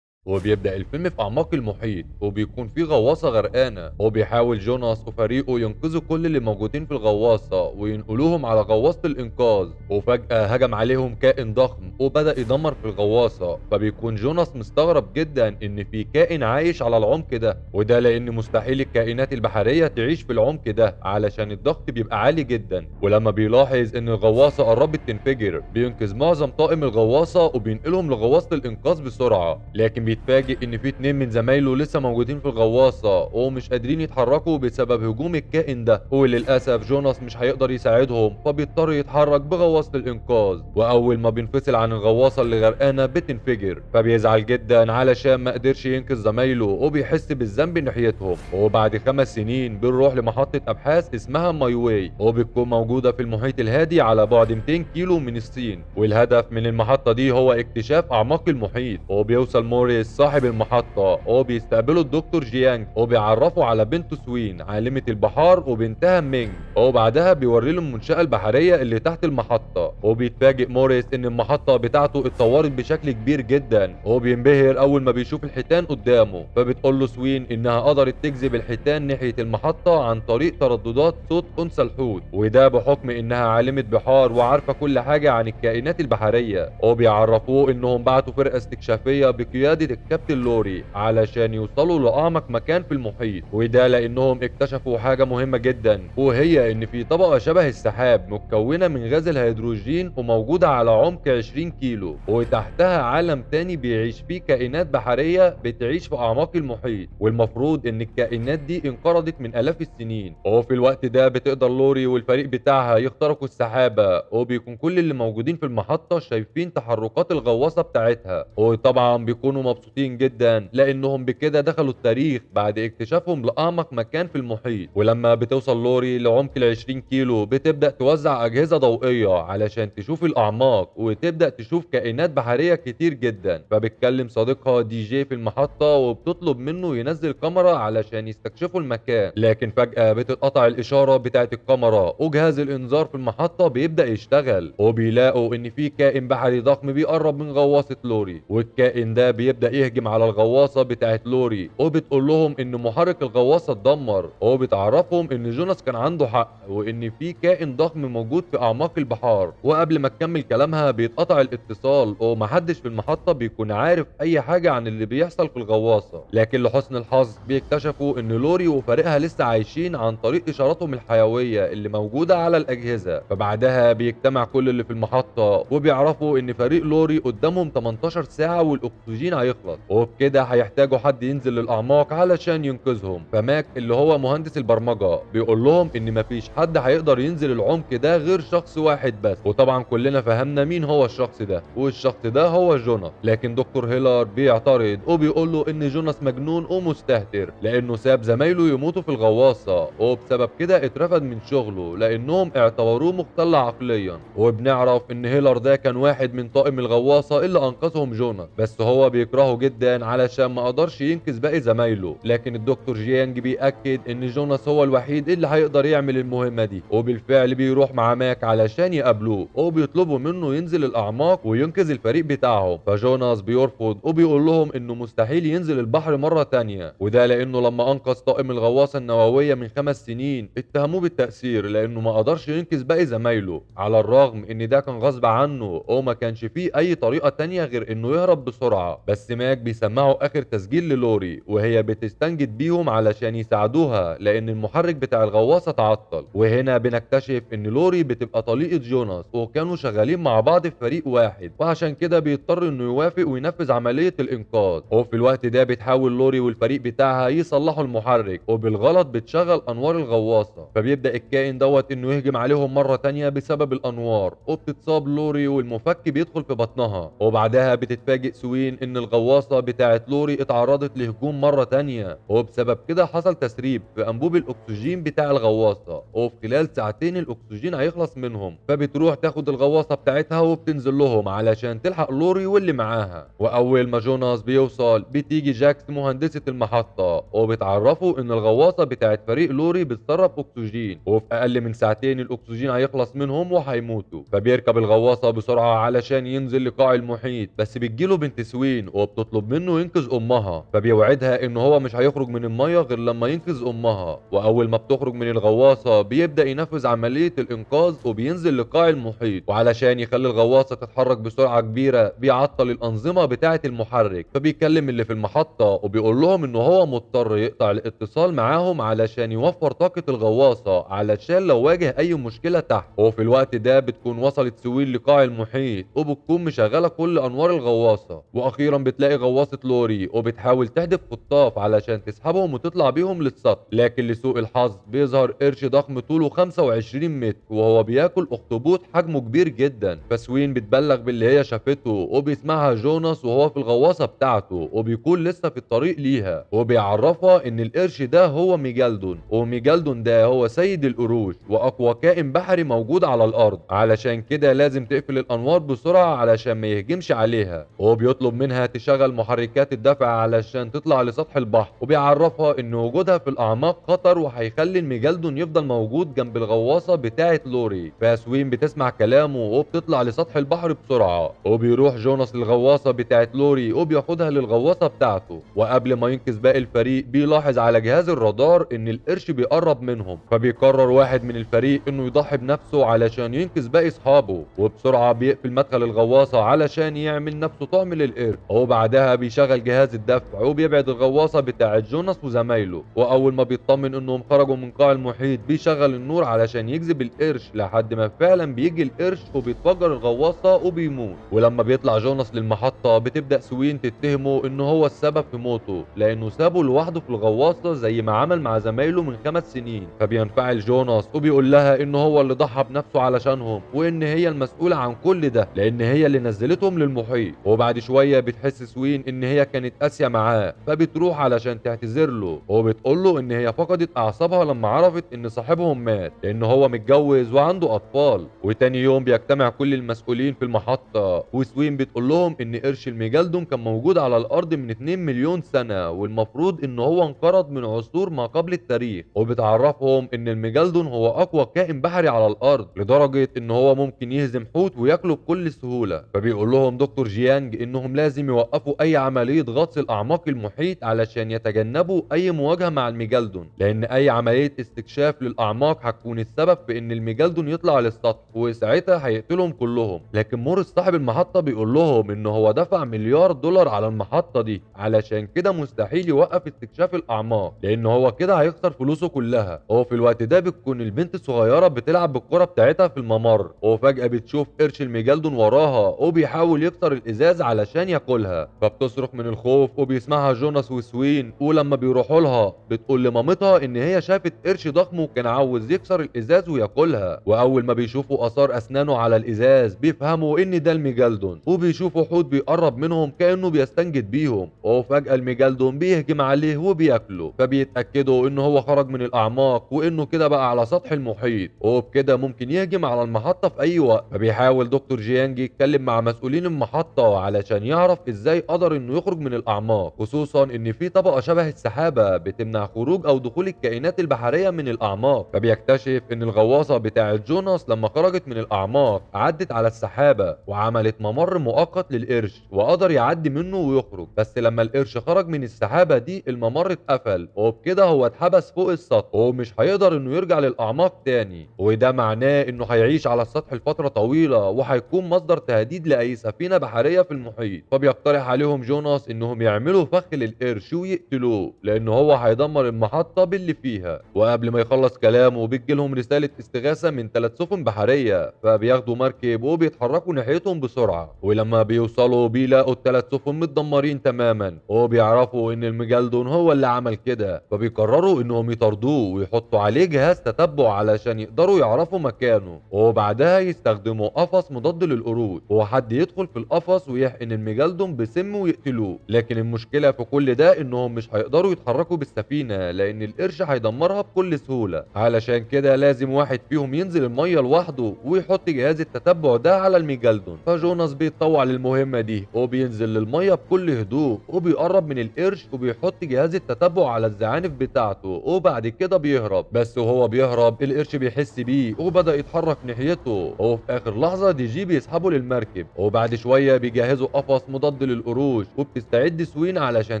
وبيبدأ الفيلم في أعماق المحيط، وبيكون في غواصة غرقانة، وبيحاول جوناس وفريقه ينقذوا كل اللي موجودين في الغواصة وينقلوهم على غواصة الإنقاذ. وفجأة هجم عليهم كائن ضخم وبدأ يدمر في الغواصة، فبيكون جوناس مستغرب جدا إن في كائن عايش على العمق ده، وده لأن مستحيل الكائنات البحرية تعيش في العمق ده علشان الضغط بيبقى عالي جدا. ولما بيلاحظ إن الغواصة قربت تنفجر بينقذ معظم طاقم الغواصة وبينقلهم لغواصة الإنقاذ بسرعة، لكن بيتفاجئ ان في 2 من زمايله لسه موجودين في الغواصة ومش قادرين يتحركوا بسبب هجوم الكائن ده، وللاسف جوناس مش هيقدر يساعدهم فبيضطر يتحرك بغواصه الانقاذ. واول ما بينفصل عن الغواصة اللي غرقانة بتنفجر، فبيزعل جدا علشان ما قدرش ينقذ زمايله وبيحس بالذنب ناحيتهم. وبعد 5 سنين بنروح لمحطه ابحاث اسمها ماي واي، وبتكون موجودة في المحيط الهادي على بعد 200 كيلو من الصين، والهدف من المحطة دي هو اكتشاف اعماق المحيط. وبيوصل موريس صاحب المحطة وبيستقبله الدكتور جيانج وبيعرفه على بنته سوين عالمة البحار وبنتها مينج، وبعدها بيوري له المنشأة البحرية اللي تحت المحطة. وبيتفاجئ موريس ان المحطة بتاعته اتطورت بشكل كبير جدا، وبينبهر اول ما بيشوف الحيتان قدامه، فبتقول له سوين انها قدرت تجذب الحيتان ناحية المحطة عن طريق ترددات صوت انثى الحوت، وده بحكم انها عالمة بحار وعارفة كل حاجة عن الكائنات البحرية. وبيعرفوه انهم بعتوا فرقة استكشافية بقيادة الكابتن لوري علشان يوصلوا لأعمق مكان في المحيط، وده لأنهم اكتشفوا حاجة مهمة جدا، وهي إن في طبقة شبه السحاب متكونة من غاز الهيدروجين وموجودة على عمق 20 كيلو، وتحتها عالم تاني بيعيش فيه كائنات بحرية بتعيش في أعماق المحيط، والمفروض إن الكائنات دي انقرضت من آلاف السنين. وفي الوقت ده بتقدر لوري والفريق بتاعها يخترقوا السحابة، وبيكون كل اللي موجودين في المحطة شايفين تحركات الغواصة بتاعتها، وطبعا بيكونوا مبسوطين جدا لانهم بكده دخلوا التاريخ بعد اكتشافهم لاعمق مكان في المحيط. ولما بتوصل لوري لعمق ال 20 كيلو بتبدا توزع اجهزة ضوئية علشان تشوف الاعماق وتبدا تشوف كائنات بحرية كتير جدا، فبتكلم صديقها دي جي في المحطة وبتطلب منه ينزل كاميرا علشان يستكشفوا المكان، لكن فجاة بتتقطع الاشارة بتاعه الكاميرا وجهاز الانذار في المحطة بيبدا يشتغل، وبيلاقوا ان في كائن بحري ضخم بيقرب من غواصه لوري، والكائن ده بيبدا وبيبدا يهجم على الغواصة بتاعت لوري، وبتقول لهم ان محرك الغواصة اتدمر، وبتعرفهم ان جوناس كان عنده حق وان في كائن ضخم موجود في اعماق البحار. وقبل ما تكمل كلامها بيتقطع الاتصال، ومحدش في المحطة بيكون عارف اي حاجة عن اللي بيحصل في الغواصة. لكن لحسن الحظ بيكتشفوا ان لوري وفريقها لسه عايشين عن طريق اشاراتهم الحيوية اللي موجودة على الاجهزة. فبعدها بيجتمع كل اللي في المحطة وبيعرفوا ان فريق لوري قدامهم 18 ساعة والاكسجين هيخلص، وبكده هيحتاجوا حد ينزل للاعماق علشان ينقذهم. فماك اللي هو مهندس البرمجة بيقول لهم ان مفيش حد هيقدر ينزل العمق ده غير شخص واحد بس، وطبعا كلنا فهمنا مين هو الشخص ده، والشخص ده هو جوناس. لكن دكتور هيلر بيعترض وبيقول له ان جوناس مجنون ومستهتر لانه ساب زمايله يموتوا في الغواصة، وبسبب كده اترفد من شغله لانهم اعتبروه مختل عقليا. وبنعرف ان هيلر ده كان واحد من طاقم الغواصة اللي انقذهم جوناس، بس هو بيكرهه جدا علشان ما قدرش ينقذ باقي زمايله. لكن الدكتور جيانج بيأكد ان جوناس هو الوحيد اللي هيقدر يعمل المهمة دي، وبالفعل بيروح مع ماك علشان يقابلوه، وبيطلبوا منه ينزل الاعماق وينقذ الفريق بتاعهم. فجوناس بيرفض وبيقول لهم انه مستحيل ينزل البحر مرة تانية، وده لانه لما انقذ طاقم الغواصة النووية من 5 سنين اتهموه بالتقصير لانه ما قدرش ينقذ باقي زمايله، على الرغم ان ده كان غصب عنه وما كانش فيه اي طريقة تانية غير انه يهرب بسرعة. بس ماك بيسمعوا اخر تسجيل للوري وهي بتستنجد بيهم علشان يساعدوها لان المحرك بتاع الغواصة تعطل. وهنا بنكتشف ان لوري بتبقى طليقة جوناس وكانوا شغالين مع بعض في فريق واحد، وعشان كده بيضطر انه يوافق وينفذ عملية الانقاذ. وفي الوقت ده بتحاول لوري والفريق بتاعها يصلحوا المحرك، وبالغلط بتشغل انوار الغواصة، فبيبدأ الكائن دوت انه يهجم عليهم مرة تانية بسبب الانوار، وبتتصاب لوري والمفك بيدخل في بطنها. وبعدها بتتفاجئ سوين ان الغواصة بتاعت لوري اتعرضت لهجوم مرة تانية، وبسبب كده حصل تسريب في انبوب الاكسجين بتاع الغواصة، وفي خلال ساعتين الاكسجين هيخلص منهم. فبتروح تاخد الغواصة بتاعتها وبتنزل لهم علشان تلحق لوري واللي معاها. واول ما جوناس بيوصل بتيجي جاكس مهندسة المحطة، وبتعرفوا ان الغواصة بتاعت فريق لوري بتسرب اكسجين، وفي اقل من ساعتين الاكسجين هيخلص منهم وهيموتوا. فبيركب الغواصة بسرعة علشان ينزل لقاع المحيط، بس بتجيله بنت سوين وبتطلب منه ينقذ امها، فبيوعدها ان هو مش هيخرج من المية غير لما ينقذ امها. واول ما بتخرج من الغواصة بيبدأ ينفذ عملية الانقاذ وبينزل لقاع المحيط، وعلشان يخلي الغواصة تتحرك بسرعة كبيرة بيعطل الانظمة بتاعة المحرك. فبيكلم اللي في المحطة وبيقول لهم ان هو مضطر يقطع الاتصال معاهم علشان يوفر طاقة الغواصة علشان لو واجه اي مشكلة تحت. وفي الوقت ده بتكون وصلت سوين لقاع المحيط وبتكون مشغلة كل انوار الغواصة. واخيرا بتلاقي غواصة لوري وبتحاول تهدف خطاف علشان تسحبهم وتطلع بيهم للسطح، لكن لسوء الحظ بيظهر قرش ضخم طوله 25 متر وهو بياكل اخطبوط حجمه كبير جدا. فسوين بتبلغ باللي هي شافته وبيسمعها جوناس وهو في الغواصة بتاعته وبيكون لسه في الطريق ليها، وبيعرفها ان القرش ده هو ميجالدون، وميجالدون ده هو سيد القروش واقوى كائن بحري موجود على الارض، علشان كده لازم تقفل الانوار بسرعة علشان ما يهجمش عليها. وبيطلب منها تشغل محركات الدفع علشان تطلع لسطح البحر، وبيعرفها ان وجودها في الاعماق خطر وهيخلي الميجالدون يفضل موجود جنب الغواصة بتاعه لوري. فسوين بتسمع كلامه وبتطلع لسطح البحر بسرعة، وبيروح جوناس للغواصه بتاعه لوري وبياخدها للغواصه بتاعته. وقبل ما ينقذ باقي الفريق بيلاحظ على جهاز الرادار ان القرش بيقرب منهم، فبيقرر واحد من الفريق انه يضحي بنفسه علشان ينقذ باقي اصحابه، وبسرعة بيقفل مدخل الغواصة علشان يعمل نفسه طعم للقرش. وبعدها بيشغل جهاز الدفع وبيبعد الغواصة بتاعه جوناس وزمايله، واول ما بيطمن انهم خرجوا من قاع المحيط بيشغل النور علشان يجذب القرش، لحد ما فعلا بيجي القرش وبيتفجر الغواصة وبيموت. ولما بيطلع جوناس للمحطه بتبدا سوين تتهمه ان هو السبب في موته لانه سابه لوحده في الغواصة زي ما عمل مع زمايله من 5 سنين. فبينفعل جوناس وبيقول لها ان هو اللي ضحى بنفسه علشانهم وان هي المسؤولة عن كل ده لان هي اللي نزلتهم للمحيط. وبعد شوية بتحس سوين ان هي كانت قاسية معاه، فبتروح علشان تعتذر له وبتقول له ان هي فقدت اعصابها لما عرفت ان صاحبهم مات لان هو متجوز وعنده اطفال. وتاني يوم بيجتمع كل المسؤولين في المحطة، وسوين بتقول لهم ان قرش الميجالدون كان موجود على الارض من 2 مليون سنة والمفروض ان هو انقرض من عصور ما قبل التاريخ، وبتعرفهم ان الميجالدون هو اقوى كائن بحري على الارض لدرجة ان هو ممكن يهزم حوت وياكله بكل سهولة. فبيقول لهم دكتور جيانج انهم لازم يوقفوا يوقفوا اي عملية غطس لاعماق المحيط علشان يتجنبوا اي مواجهة مع الميجالدون، لان اي عملية استكشاف للاعماق هتكون السبب في ان الميجالدون يطلع للسطح وساعتها هيقتلهم كلهم. لكن موريس صاحب المحطة بيقول لهم ان هو دفع $1 مليار على المحطة دي، علشان كده مستحيل يوقف استكشاف الاعماق لان هو كده هيخسر فلوسه كلها. هو في الوقت ده بتكون البنت الصغيرة بتلعب بالكرة بتاعتها في الممر، وفجأة بتشوف قرش الميجالدون وراها وبيحاول يكسر الازاز علشان ياكلها، فبتصرخ من الخوف وبيسمعها جوناس وسوين. ولما بيروحوا لها بتقول لمامتها ان هي شافت قرش ضخم وكان عاوز يكسر الازاز وياكلها، واول ما بيشوفوا اثار اسنانه على الازاز بيفهموا ان ده الميجالدون، وبيشوفوا حوت بيقرب منهم كانه بيستنجد بيهم، وفجأة الميجالدون بيهجم عليه وبياكله، فبيتأكدوا ان هو خرج من الاعماق وانه كده بقى على سطح المحيط، وبكده ممكن يهجم على المحطة في اي وقت. فبيحاول دكتور جيانج يتكلم مع مسؤولين المحطة علشان يعرف ازاي قدر انه يخرج من الاعماق، خصوصا ان في طبقة شبه السحابة بتمنع خروج او دخول الكائنات البحرية من الاعماق. فبيكتشف ان الغواصة بتاعة جوناس لما خرجت من الاعماق عدت على السحابة وعملت ممر مؤقت للقرش وقدر يعدي منه ويخرج، بس لما القرش خرج من السحابة دي الممر اتقفل، وبكده هو اتحبس فوق السطح ومش هيقدر انه يرجع للاعماق تاني، وده معناه انه هيعيش على السطح لفترة طويلة وهيكون مصدر تهديد لاي سفينة بحرية في المحيط. فبيقترح عليهم جوناس انهم يعملوا فخ للقرش ويقتلوه لان هو هيدمر المحطة باللي فيها. وقبل ما يخلص كلامه بتجيلهم رسالة استغاثة من 3 سفن بحرية، فبياخدوا مركب وبيتحركوا ناحيتهم بسرعة، ولما بيوصلوا بيلاقوا ال3 سفن متدمرين تماما، وبيعرفوا ان الميجالدون هو اللي عمل كده، فبيقرروا انهم يطاردوه ويحطوا عليه جهاز تتبع علشان يقدروا يعرفوا مكانه، وبعدها يستخدموا قفص مضاد للقرود وحد يدخل في القفص ويحقن الميجالدون بسم ويقتلوه. لكن المشكلة في كل ده انهم مش هيقدروا يتحركوا بالسفينة لان القرش هيدمرها بكل سهولة، علشان كده لازم واحد فيهم ينزل المية لوحده ويحط جهاز التتبع ده على الميجالدون. فجوناس بيتطوع للمهمة دي وبينزل للمية بكل هدوء وبيقرب من القرش وبيحط جهاز التتبع على الزعانف بتاعته، وبعد كده بيهرب. بس وهو بيهرب القرش بيحس بيه وبدأ يتحرك ناحيته، وفي اخر لحظة دي جي بيسحبه للمركب، وبعد شوية بيجهزوا قفص مضاد للقروش، وبتستعد سوين علشان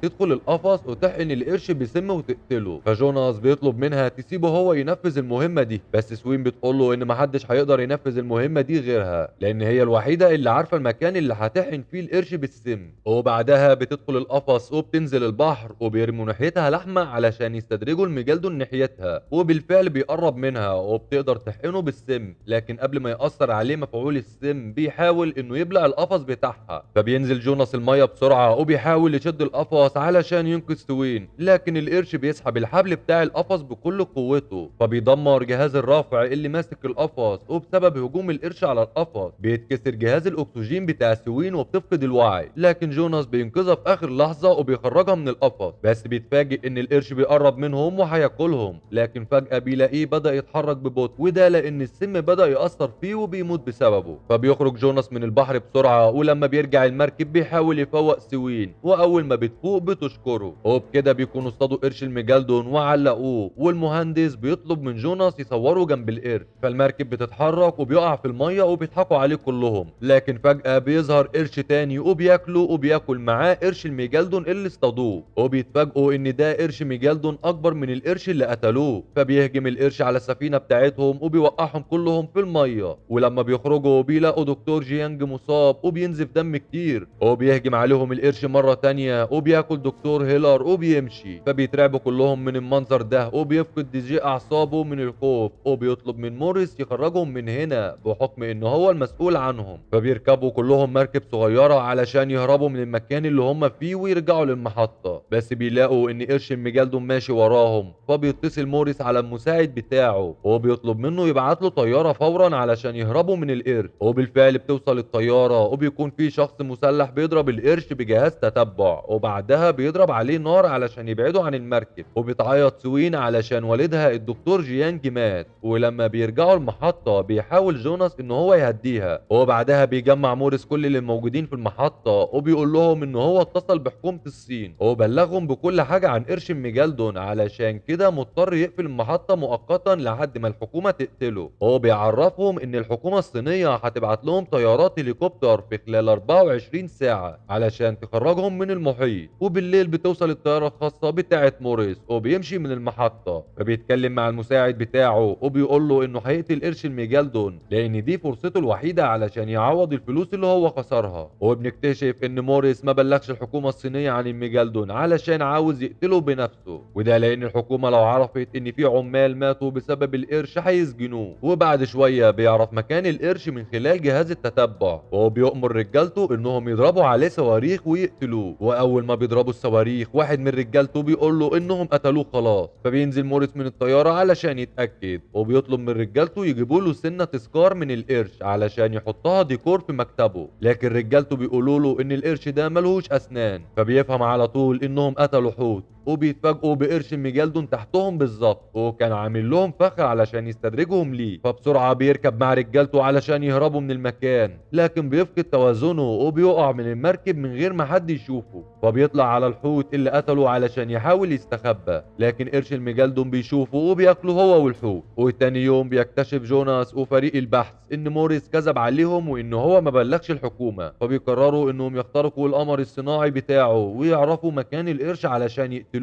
تدخل القفص وتحقن القرش بسم وتقتله. فجوناس بيطلب منها تسيبه هو ينفذ المهمة دي، بس سوين بتقوله ان محدش هيقدر ينفذ المهمة دي غيرها لان هي الوحيدة اللي عارفة المكان اللي هتحقن فيه القرش بالسم. وبعدها بتدخل القفص وبتنزل البحر وبيرموا ناحيتها لحمة علشان يستدرجوا الميجالدون ناحيتها، وبالفعل بيقرب منها وبتقدر تحقنه بالسم، لكن قبل ما يأثر عليه مفعول السم بيحاول انه يبلع القفص بتاعها. فبينزل جوناس المية بسرعة وبيحاول يشد القفص علشان ينقذ سوين، لكن القرش بيسحب الحبل بتاع القفص بكل قوته فبيدمر جهاز الرافع اللي ماسك القفص، وبسبب هجوم القرش على القفص بيتكسر جهاز الاكسجين بتاع سوين وبتفقد الوعي، لكن جوناس بينقذها في اخر لحظة وبيخرجها من القفص. بس بيتفاجئ ان القرش بيقرب منهم وهياكلهم، لكن فجأة بيلاقيه بدأ يتحرك ببطء، وده لان السم بدأ يأثر فيه وبيموت بسببه. فبيخرج جوناس من البحر بسرعة، ولما بيرجع المركب بيحاول يفوق سوين، واول ما بتفوق بتشكره، وبكده بيكونوا اصطادوا قرش الميجالدون وعلقوه، والمهندس بيطلب من جوناس يصوره جنب القرش. فالمركب بتتحرك وبيقع في المية وبيضحكوا عليه كلهم، لكن فجأة بيظهر قرش تاني وبياكله وبياكل معاه قرش الميجالدون اللي اصطادوه، وبيتفاجئوا ان ده قرش ميجالدون اكبر من القرش اللي قتلوه. فبيهجم القرش على السفينة بتاعتهم وبيوقعهم كلهم في المية، ولما بيخرجوا بيلاقوا دكتور جيانج مصاب وبينزف دم كتير، وبيهجم عليهم القرش مرة تانية وبياكل دكتور هيلر وبيمشي. فبيترعبوا كلهم من المنظر ده، وبيفقد دي جي اعصابه من الخوف، وبيطلب من موريس يخرجهم من هنا بحكم ان هو المسؤول عنهم. فبيركبوا كلهم مركب صغيرة علشان يهربوا من المكان اللي هم فيه ويرجعوا للمحطة، بس بيلاقوا ان قرش الميجالدون ماشي وراهم. فبيتصل موريس على المساعد بتاعه وبيطلب منه يبعت له طيارة فورا علشان يهربوا من القرش، وبالفعل بتوصل الطيارة وبيكون في شخص مسلح بيضرب القرش بجهاز تتبع، وبعدها بيضرب عليه نار علشان يبعده عن المركب. وبتعيط سوين علشان والدها الدكتور جيانج مات، ولما بيرجعوا المحطة بيحاول جوناس ان هو يهديها، وبعدها بيجمع موريس كل اللي موجودين في المحطة وبيقول لهم ان هو اتصل بحكومة الصين وبلغهم بكل حاجة عن قرش الميجالدون، علشان كده مضطر يقفل المحطة مؤقتا لحد ما الحكومة تقتله. هو بيعرفهم ان الحكومة الصينية هتبعت لهم طيارات هليكوبتر في خلال 24 ساعة علشان تخرجهم من المحيط. وبالليل بتوصل الطيارة الخاصة بتاعة موريس وبيمشي من المحطة، فبيتكلم مع المساعد بتاعه وبيقول له انه هيقتل قرش الميجالدون لان دي فرصته الوحيدة علشان يعوض الفلوس اللي هو خسرها. وبنكتشف ان موريس ما بلغش الحكومة الصينية عن الميجالدون علشان عاوز يقتله بنفسه، وده لان الحكومة لو عرفت ان في عمال ماتوا بسبب القرش هيسجنوه. وبعد شوية بيعرف مكان القرش من خلال جهاز التتبع، وهو بيؤمر رجالته انهم يضربوا عليه صواريخ ويقتلوه. واول ما بيضربوا الصواريخ واحد من رجالته بيقول له انهم قتلوه خلاص، فبينزل موريس من الطيارة علشان يتأكد، وبيطلب من رجالته يجيبوا له سنة تذكار من القرش علشان يحطها ديكور في مكتبه، لكن رجالته بيقولوا له ان القرش ده ملهوش اسنان، فبيفهم على طول انهم قتلوا حوت. وبيتفاجئوا بقرش الميجالدون تحتهم بالظبط، وكان عامل لهم فخ علشان يستدرجهم ليه، فبسرعه بيركب مع رجالته علشان يهربوا من المكان، لكن بيفقد توازنه وبيقع من المركب من غير ما حد يشوفه، فبيطلع على الحوت اللي قتله علشان يحاول يستخبى، لكن قرش الميجالدون بيشوفه وبياكله هو والحوت. وتاني يوم بيكتشف جوناس وفريق البحث ان موريس كذب عليهم وان هو ما بلغش الحكومة، فبيقرروا انهم يخترقوا القمر الصناعي بتاعه ويعرفوا مكان القرش علشان يقتلوه.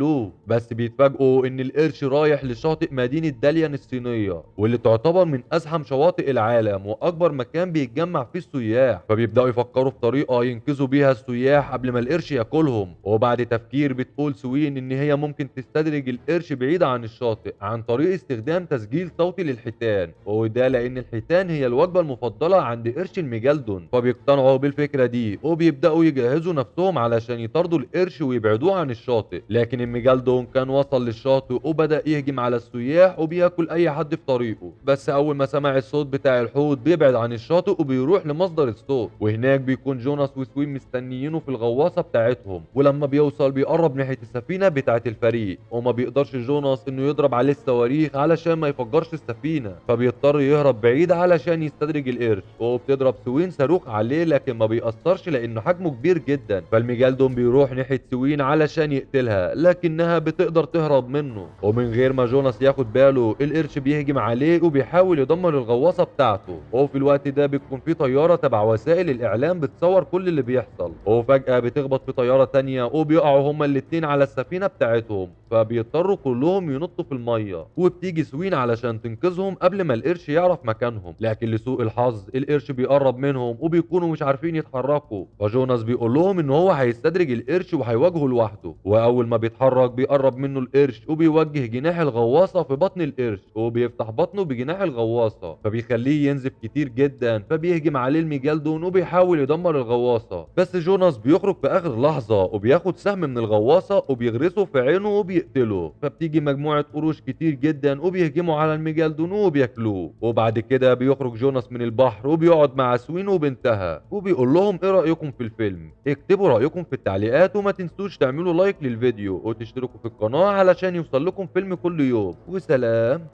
بس بيتفاجئوا ان القرش رايح لشاطئ مدينة داليان الصينية، واللي تعتبر من ازحم شواطئ العالم واكبر مكان بيتجمع فيه السياح، فبيبداوا يفكروا في طريقة ينقذوا بيها السياح قبل ما القرش ياكلهم. وبعد تفكير بتقول سوين ان هي ممكن تستدرج القرش بعيد عن الشاطئ عن طريق استخدام تسجيل صوتي للحيتان، وده لان الحيتان هي الوجبة المفضلة عند قرش الميجالدون. فبيقتنعوا بالفكرة دي وبيبداوا يجهزوا نفسهم علشان يطاردوا القرش ويبعدوه عن الشاطئ، لكن الميجالدون كان وصل للشاطئ وبدأ يهجم على السياح وبياكل اي حد في طريقه. بس اول ما سمع الصوت بتاع الحوت بيبعد عن الشاطئ وبيروح لمصدر الصوت، وهناك بيكون جوناس وسوين مستنيينه في الغواصة بتاعتهم. ولما بيوصل بيقرب ناحية السفينة بتاعة الفريق، وما بيقدرش جوناس انه يضرب عليه الصواريخ علشان ما يفجرش السفينة، فبيضطر يهرب بعيد علشان يستدرج القرش، وبتضرب سوين صاروخ عليه لكن ما بيأثرش لانه حجمه كبير جدا. فالميجالدون بيروح ناحية سوين علشان يقتلها، لكنها بتقدر تهرب منه، ومن غير ما جوناس ياخد باله القرش بيهجم عليه وبيحاول يدمر الغواصة بتاعته. وفي الوقت ده بتكون في طيارة تبع وسائل الإعلام بتصور كل اللي بيحصل، وفجأة بتخبط في طيارة تانية وبيقعوا هما الاتنين على السفينة بتاعتهم، فبيضطروا كلهم ينطوا في المية، وبتيجي سوين علشان تنقذهم قبل ما القرش يعرف مكانهم، لكن لسوء الحظ القرش بيقرب منهم وبيكونوا مش عارفين يتحركوا. فجوناس بيقول لهم ان هو هيستدرج القرش وهيواجهه لوحده، واول ما بيتحرك بيقرب منه القرش وبيوجه جناح الغواصة في بطن القرش وبيفتح بطنه بجناح الغواصة، فبيخليه ينزف كتير جدا، فبيهجم عليه الميجالدون وبيحاول يدمر الغواصة، بس جوناس بيخرج في اخر لحظة وبياخد سهم من الغواصة وبيغرسه في عينه وبيقتله. فبتيجي مجموعة قروش كتير جدا وبيهجموا على الميجالدون وبياكلوه. وبعد كده بيخرج جوناس من البحر وبيقعد مع سوين وبنتها وبيقول لهم ايه رأيكم في الفيلم؟ اكتبوا رأيكم في التعليقات، وما تنسوش تعملوا like للفيديو وتشتركوا في القناة علشان يوصل لكم فيلم كل يوم. وسلام.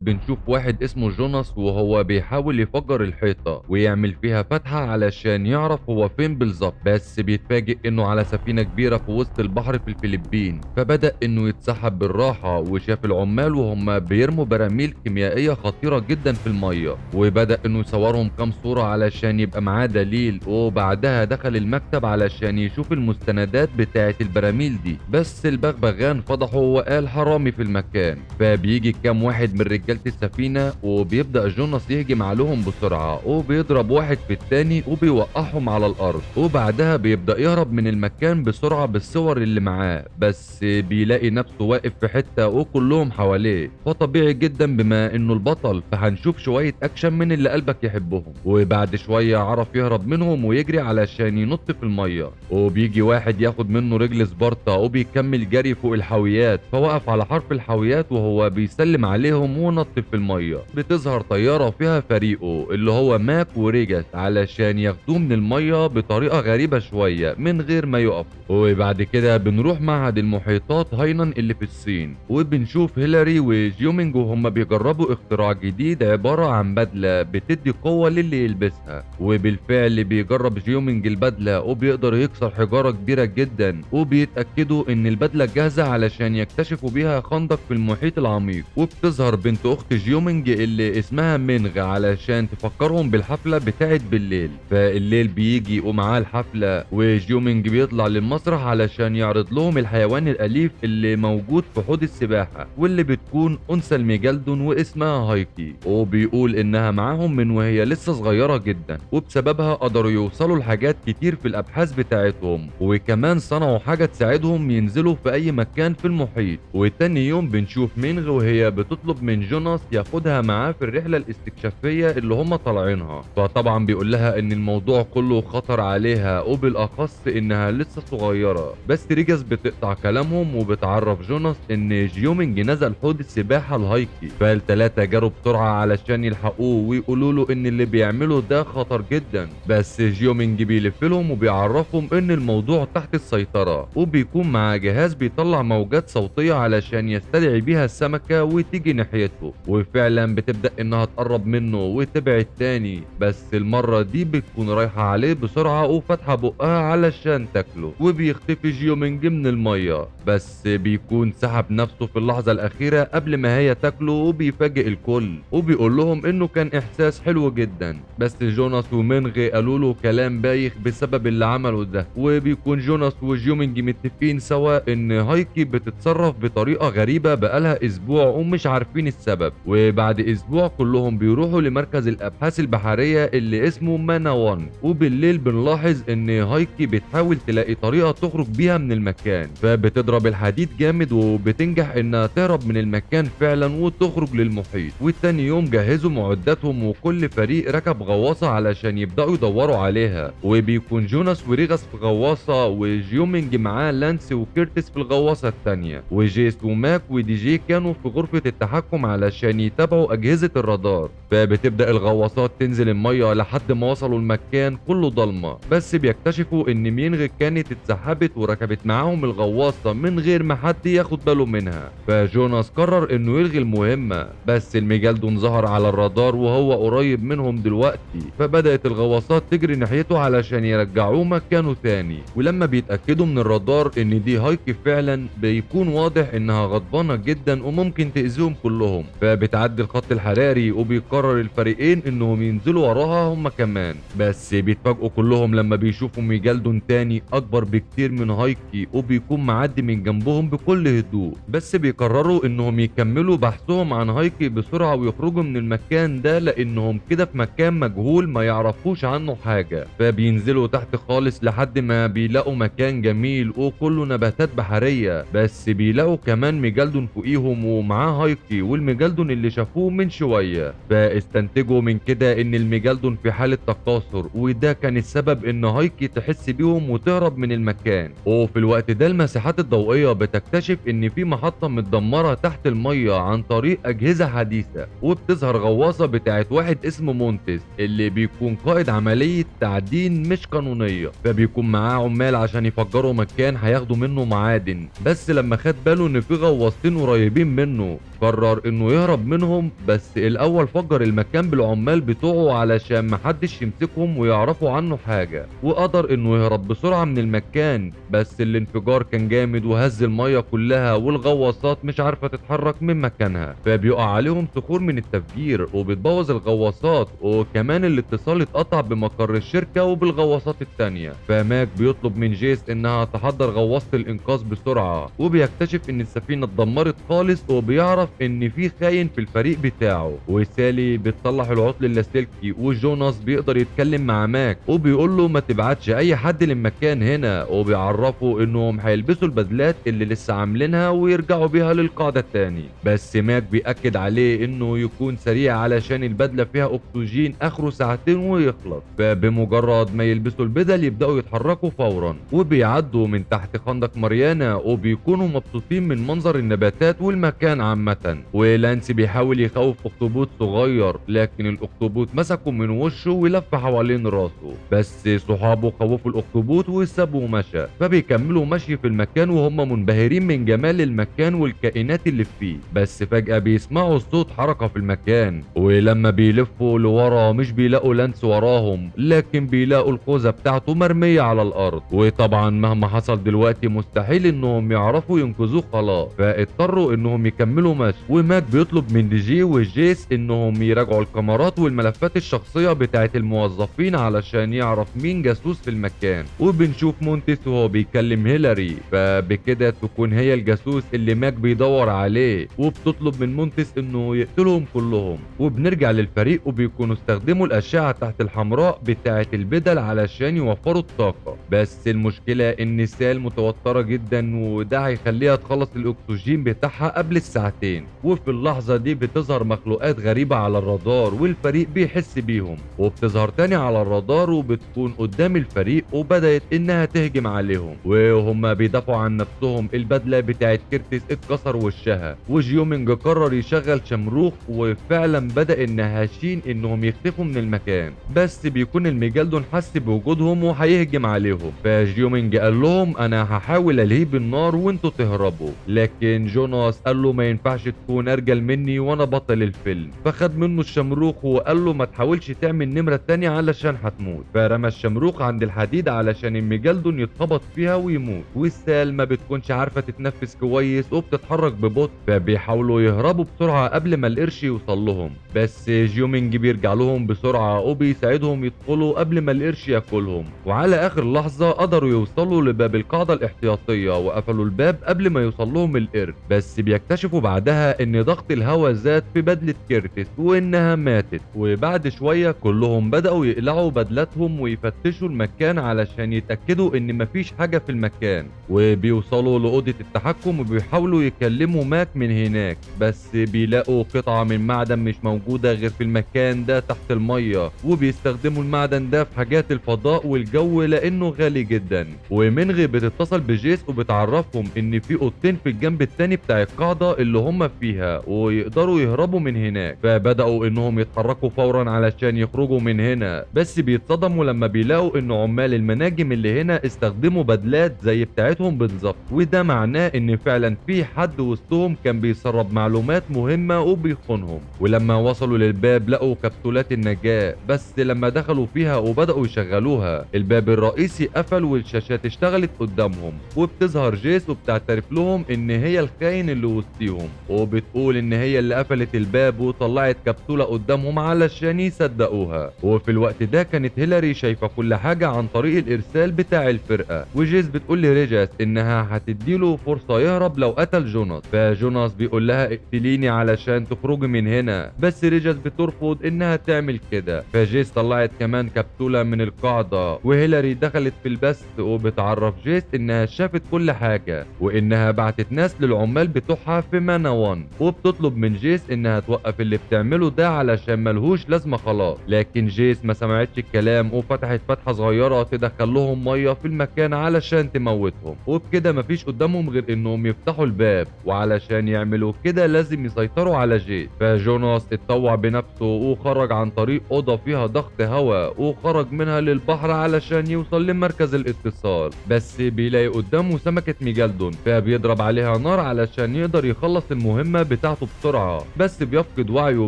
بنشوف واحد اسمه جوناس وهو بيحاول يفجر الحيطة ويعمل فيها فتحة علشان يعرف هو فين بالظبط، بس بيتفاجئ انه على سفينة كبيرة في وسط البحر في الفلبين. فبدأ انه يتسحب بالراحة وشاف العمال وهم بيرموا براميل كيميائية خطيرة جدا في المية، وبدأ انه يصورهم كام صورة علشان يبقى معاه دليل. وبعدها دخل المكتب علشان يشوف المستندات بتاعة البراميل دي، بس البغبغان فضحه وقال حرامي في المكان. فبيجي كام واحد من رجالة السفينة وبيبدأ جوناس يهجم عليهم بسرعة وبيضرب واحد في التاني وبيوقعهم على الأرض. وبعدها بيبدأ يهرب من المكان بسرعة بالصور اللي معاه، بس بيلاقي نفسه واقف في حتة وكلهم حواليه، فطبيعي جدا بما انه البطل فهنشوف شوية اكشن من اللي قلبك يحبهم. وبعد شوية عرف يهرب منهم ويجري علشان ينط في المية، وبيجي واحد ياخد منه رجل سبارتا وبيكمل جري فوق الحاويات، فوقف على حرف الحاويات وهو بيسلم عليهم ونط في المية. بتظهر طيارة فيها فريقه اللي هو ماك وريجاس علشان ياخدوه من المية بطريقة غريبة شوية من غير ما يقفوا. وبعد كده بنروح معهد المحيطات هاينان اللي في الصين، وبنشوف هيلاري وجيومينج وهم بيجربوا اختراع جديد عبارة عن بدله بتدي قوة للي يلبسها. وبالفعل بيجرب جيومينج البدلة وبيقدر يكسر حجارة كبيرة جدا، وبيتاكدوا ان البدلة جاهزة علشان يكتشفوا بيها خندق في المحيط العميق. وبتظهر بنت اخت جيومينج اللي اسمها مينغ علشان تفكرهم بالحفلة بتاعت بالليل. فالليل بيجي ومعاه الحفلة، وجيومينج بيطلع للمسرح علشان يعرض لهم الحيوان الأليف اللي موجود في حوض السباحة واللي بتكون أنثى الميجالدون واسمها هايكي، وبيقول انها معاهم من وهي لسه صغيرة جدا، وبسببها قدروا يوصلوا لحاجات كتير في الابحاث بتاعتهم، وكمان صنعوا حاجة تساعدهم ينزلوا في اي مكان في المحيط. وتاني يوم بنشوف مينغ وهي بتطلب من جوناس ياخدها معاه في الرحلة الاستكشافية اللي هم طالعينها، فطبعا بيقول لها ان الموضوع كله خطر عليها وبالاخص انها لسه صغيرة. بس ريجاس بتقطع كلامهم وبتعرف جوناس ان جيومينج نزل حوض السباحة الهايكي، فالتلاتة جروا بسرعة علشان يلحقوه ويقولوا له ان اللي بيعمله ده خطر جدا. بس جيومينج بيلف لهم وبيعرفهم ان الموضوع تحت السيطرة، وبيكون معاه جهاز بيطلع موجات صوتية علشان يستدعي بيها السمكة وتيجي ناحيته، وفعلا بتبدأ انها تقرب منه وتبعد تاني، بس المرة دي بتكون رايحة عليه بسرعة وفاتحة بقها علشان تاكله، وبيختفي جيومينج من المية، بس بيكون سحب نفسه في اللحظة الأخيرة قبل ما هي تاكله، وبيفاجئ الكل وبيقول لهم انه كان احساس حلو جدا. بس جوناس ومينغ قالوا له كلام بايخ بسبب اللي عمله ده، وبيكون جوناس وجيومينج متفقين سوا ان هايكي بتتصرف بطريقة غريبة بقالها اسبوع ومش عارفين السبب. وبعد اسبوع كلهم بيروحوا لمركز الابحاث البحرية اللي اسمه مانا 1، وبالليل بنلاحظ ان هايكي بتحاول تلاقي طريقة تخرج بيها من المكان، فبتضرب الحديد جامد وبتنجح انها تهرب من المكان فعلا وتخرج للمحيط. والتاني يوم جهزوا معداتهم وكل فريق ركب غواصة علشان يبدأوا يدوروا عليها، وبيكون جوناس وريغاس في غواصة، وجيومينج معاه لانس وكيرتس في الغواصة التانية، وجيس وماك ودي جي كانوا في غرفة التحكم علشان يتابعوا أجهزة الرادار. فبتبدأ الغواصات تنزل المية لحد ما وصلوا المكان كله ضلمة، بس بيكتشفوا ان مينغ كانت اتسحبت وركبت معاهم الغواصة من غير ما حد ياخد باله منها. فجوناس قرر انه يلغي المهمة، بس الميجالدون ظهر على الرادار وهو قريب منهم دلوقتي، فبدأت الغواصات تجري ناحيته علشان يرجعوه مكانه تاني. ولما بيتأكدوا من الرادار ان دي هايكي فعلا، بيكون واضح انها غضبانة جدا وممكن تأذيهم كلهم، فبتعدي الخط الحراري وبيقرر الفريقين انهم ينزلوا وراها هم كمان. بس بيتفاجئوا كلهم لما بيشوفوا ميجالدون تاني اكبر بكتير من هايكي وبيكون معدي من جنبهم بكل هدوء، بس بيقرروا انهم يكملوا بحثهم عن هايكي بسرعة ويخرجوا من المكان ده لانهم كده في مكان مجهول ما يعرفوش عنه حاجة. فبينزلوا تحت خالص لحد ما بيلاقوا مكان جميل وكله نباتات بحرية، بس بيلاقوا كمان ميجالدون فوقيهم ومعاه هايكي والميجالدون اللي شافوه من شوية. فاستنتجوا من كده ان الميجالدون في حالة تكاثر، وده كان السبب ان هايكي تحس بيهم وتهرب من المكان. وفي الوقت ده المساحات الضوئية بتكتشف ان في محطة متدمرة تحت المية عن طريق اجهزة حديثة، وبتظهر غواصة بتاعت واحد اسمه مونتس اللي بيكون قائد عملية تعدين مش قانونية، فبيكون معاه عمال عشان يفجروا مكان هياخدوا منه معادن. بس لما خد باله ان في غواصتين قريبين منه قرر انه يهرب منهم، بس الاول فجر المكان بالعمال بتوعه علشان محدش يمسكهم ويعرفوا عنه حاجة، وقدر انه يهرب بسرعة من المكان. بس الانفجار كان جامد وهز المية كلها والغواصات مش عارفة تتحرك من مكانها، فبيقع عليهم صخور من التفجير وبتبوظ الغواصات، وكمان الاتصال اتقطع بمقر الشركة وبالغواصات التانية. فماك بيطلب من جيس انها تحضر غواصة الانقاذ بسرعة، وبيكتشف ان السفينة اتدمرت خالص، وبيعرف ان في خاين في الفريق بتاعه. وسالي بتصلح العطل اللاسلكي، وجوناس بيقدر يتكلم مع ماك وبيقول له ما تبعتش اي حد للمكان هنا، وبيعرفوا انهم هيلبسوا البدلات اللي لسه عاملينها ويرجعوا بيها للقاعدة التاني. بس ماك بيأكد عليه انه يكون سريع علشان البدلة فيها اكسجين اخره ساعتين ويخلص. فبمجرد ما يلبسوا البدل يبدأوا يتحركوا فورا، وبيعدوا من تحت خندق ماريانا، وبيكونوا مبسوطين من منظر النباتات والمكان عامة. ولانس بيحاول يخوف اخطبوط صغير، لكن الاخطبوط مسكه من وشه ولف حوالين راسه، بس صحابه خوفوا الاخطبوط وسابوه ومشى. فبيكملوا مشي في المكان وهم منبهرين من جمال المكان والكائنات اللي فيه، بس فجأة بيسمعوا صوت حركة في المكان، ولما بيلفوا لورا مش بيلاقوا لانس وراهم، لكن بيلاقوا الخوذة بتاعته مرمية على الارض. وطبعا مهما حصل دلوقتي مستحيل انهم يعرفوا ينقذوه خلاص، فاضطروا انهم يكملوا مشي. ومشوا. وماك بيطلب من دي جي وجيس انهم يراجعوا الكاميرات والملفات الشخصية بتاعت الموظفين علشان يعرف مين جاسوس في المكان. وبنشوف مونتيس وهو بيكلم هيلاري، فبكده تكون هي الجاسوس اللي ماك بيدور عليه، وبتطلب من مونتيس انه يقتلهم كلهم. وبنرجع للفريق وبيكونوا استخدموا الاشعة تحت الحمراء بتاعة البدل علشان يوفروا الطاقة، بس المشكلة ان سال متوترة جدا وده هيخليها تخلص الاكسجين بتاعها قبل الساعتين. وفي اللحظة دي بتظهر مخلوقات غريبة على الرادار والفريق بيحس بيهم، وبتظهر تاني على الرادار وبتكون قدام الفريق وبدأت انها تهجم عليهم، وهم بيدافعوا عن نفسهم. البدلة بتاعت كيرتس اتكسر وشها، وجيومينج قرر يشغل شمروخ، وفعلا بدأ النهاشين انهم يختفوا من المكان، بس بيكون الميجالدون حس بوجودهم وهيهجم عليهم. فجيومينج قال لهم انا هحاول الهيه بالنار وانتوا تهربوا، لكن جوناس قال له ما ينفعش تكون ارجل مني وانا بطل الفيلم، فخد منه الشمروخ وقال له ما تحاولش تعمل نمرة تانية علشان هتموت. فرمى الشمروخ عند الحديد علشان الميجالدون يتخبط فيها ويموت. والسال ما بتكونش عارفة تتنفس كويس وبتتحرك ببطء، فبيحاولوا يهربوا بسرعة قبل ما القرش يوصل لهم، بس جيومينج بيرجع لهم بسرعة وبيساعدهم يدخلوا قبل ما القرش ياكلهم. وعلى اخر لحظة قدروا يوصلوا لباب القاعدة الاحتياطية وقفلوا الباب قبل ما يوصل لهم القرش، بس بيكتشفوا بعدها ان ضغط الهواء زاد في بدلة كيرتس وانها ماتت. وبعد شوية كلهم بدأوا يقلعوا بدلتهم ويفتشوا المكان علشان يتأكدوا ان مفيش حاجة في المكان، وبيوصلوا لأوضة التحكم وبيحاولوا يكلموا ماك من هناك، بس بيلاقوا قطعة من معدن مش موجودة غير في المكان ده تحت المية، وبيستخدموا المعدن ده في حاجات الفضاء والجو لانه غالي جدا. ومنغي بتتصل بجيس وبتعرفهم ان في اوضتين في الجنب التاني بتاع القاعدة اللي هم فيها ويقدروا يهربوا من هناك، فبدأوا انهم يتحركوا فورا علشان يخرجوا من هنا، بس بيتصدموا لما بيلاقوا ان عمال المناجم اللي هنا استخدموا بدلات زي بتاعتهم بالظبط، وده معناه ان فعلا في حد وسطهم كان بيسرب معلومات مهمة وبيخونهم. ولما وصلوا للباب لقوا كبسولات النجاة، بس لما دخلوا فيها وبدأوا يشغلوها الباب الرئيسي قفل والشاشات اشتغلت قدامهم. وبتظهر جيس وبتعترف لهم ان هي الخاين اللي وسطيهم، وبتقول ان هي اللي قفلت الباب وطلعت كبسولة قدامهم علشان يصدقوها. وفي الوقت ده كانت هيلاري شايفة كل حاجة عن طريق الارسال بتاع الفرقة، وجيس بتقول لريجاس انها هتديله فرصة يهرب لو قتل جوناس، فجوناس بيقول لها اقتليني علشان تخرجي من هنا، بس ريجاس بترفض انها تعمل كده. فجيس طلعت كمان كبسولة من القاعدة، وهيلاري دخلت في البث وبتعرف جيس انها شافت كل حاجة وانها بعتت ناس للعمال بتوعها في مانا 1، وبتطلب من جيس انها توقف اللي بتعمله ده علشان ملهوش لازمة خلاص. لكن جيس ما سمعتش الكلام وفتحت فتحة صغيرة تدخل لهم مية في المكان علشان تموتهم، وبكده مفيش قدامهم غير انهم يفتحوا الباب، وعلشان يعملوا كده لازم يسيطروا على جيس. فجوناس اتطوع بنفسه وخرج عن طريق اوضة فيها ضغط هواء وخرج منها للبحر علشان يوصل لمركز الاتصال، بس بيلاقي قدامه سمكة ميجالدون فبيضرب عليها نار علشان يقدر يخلص المهمة بتاعته بسرعة، بس بيفقد وعيه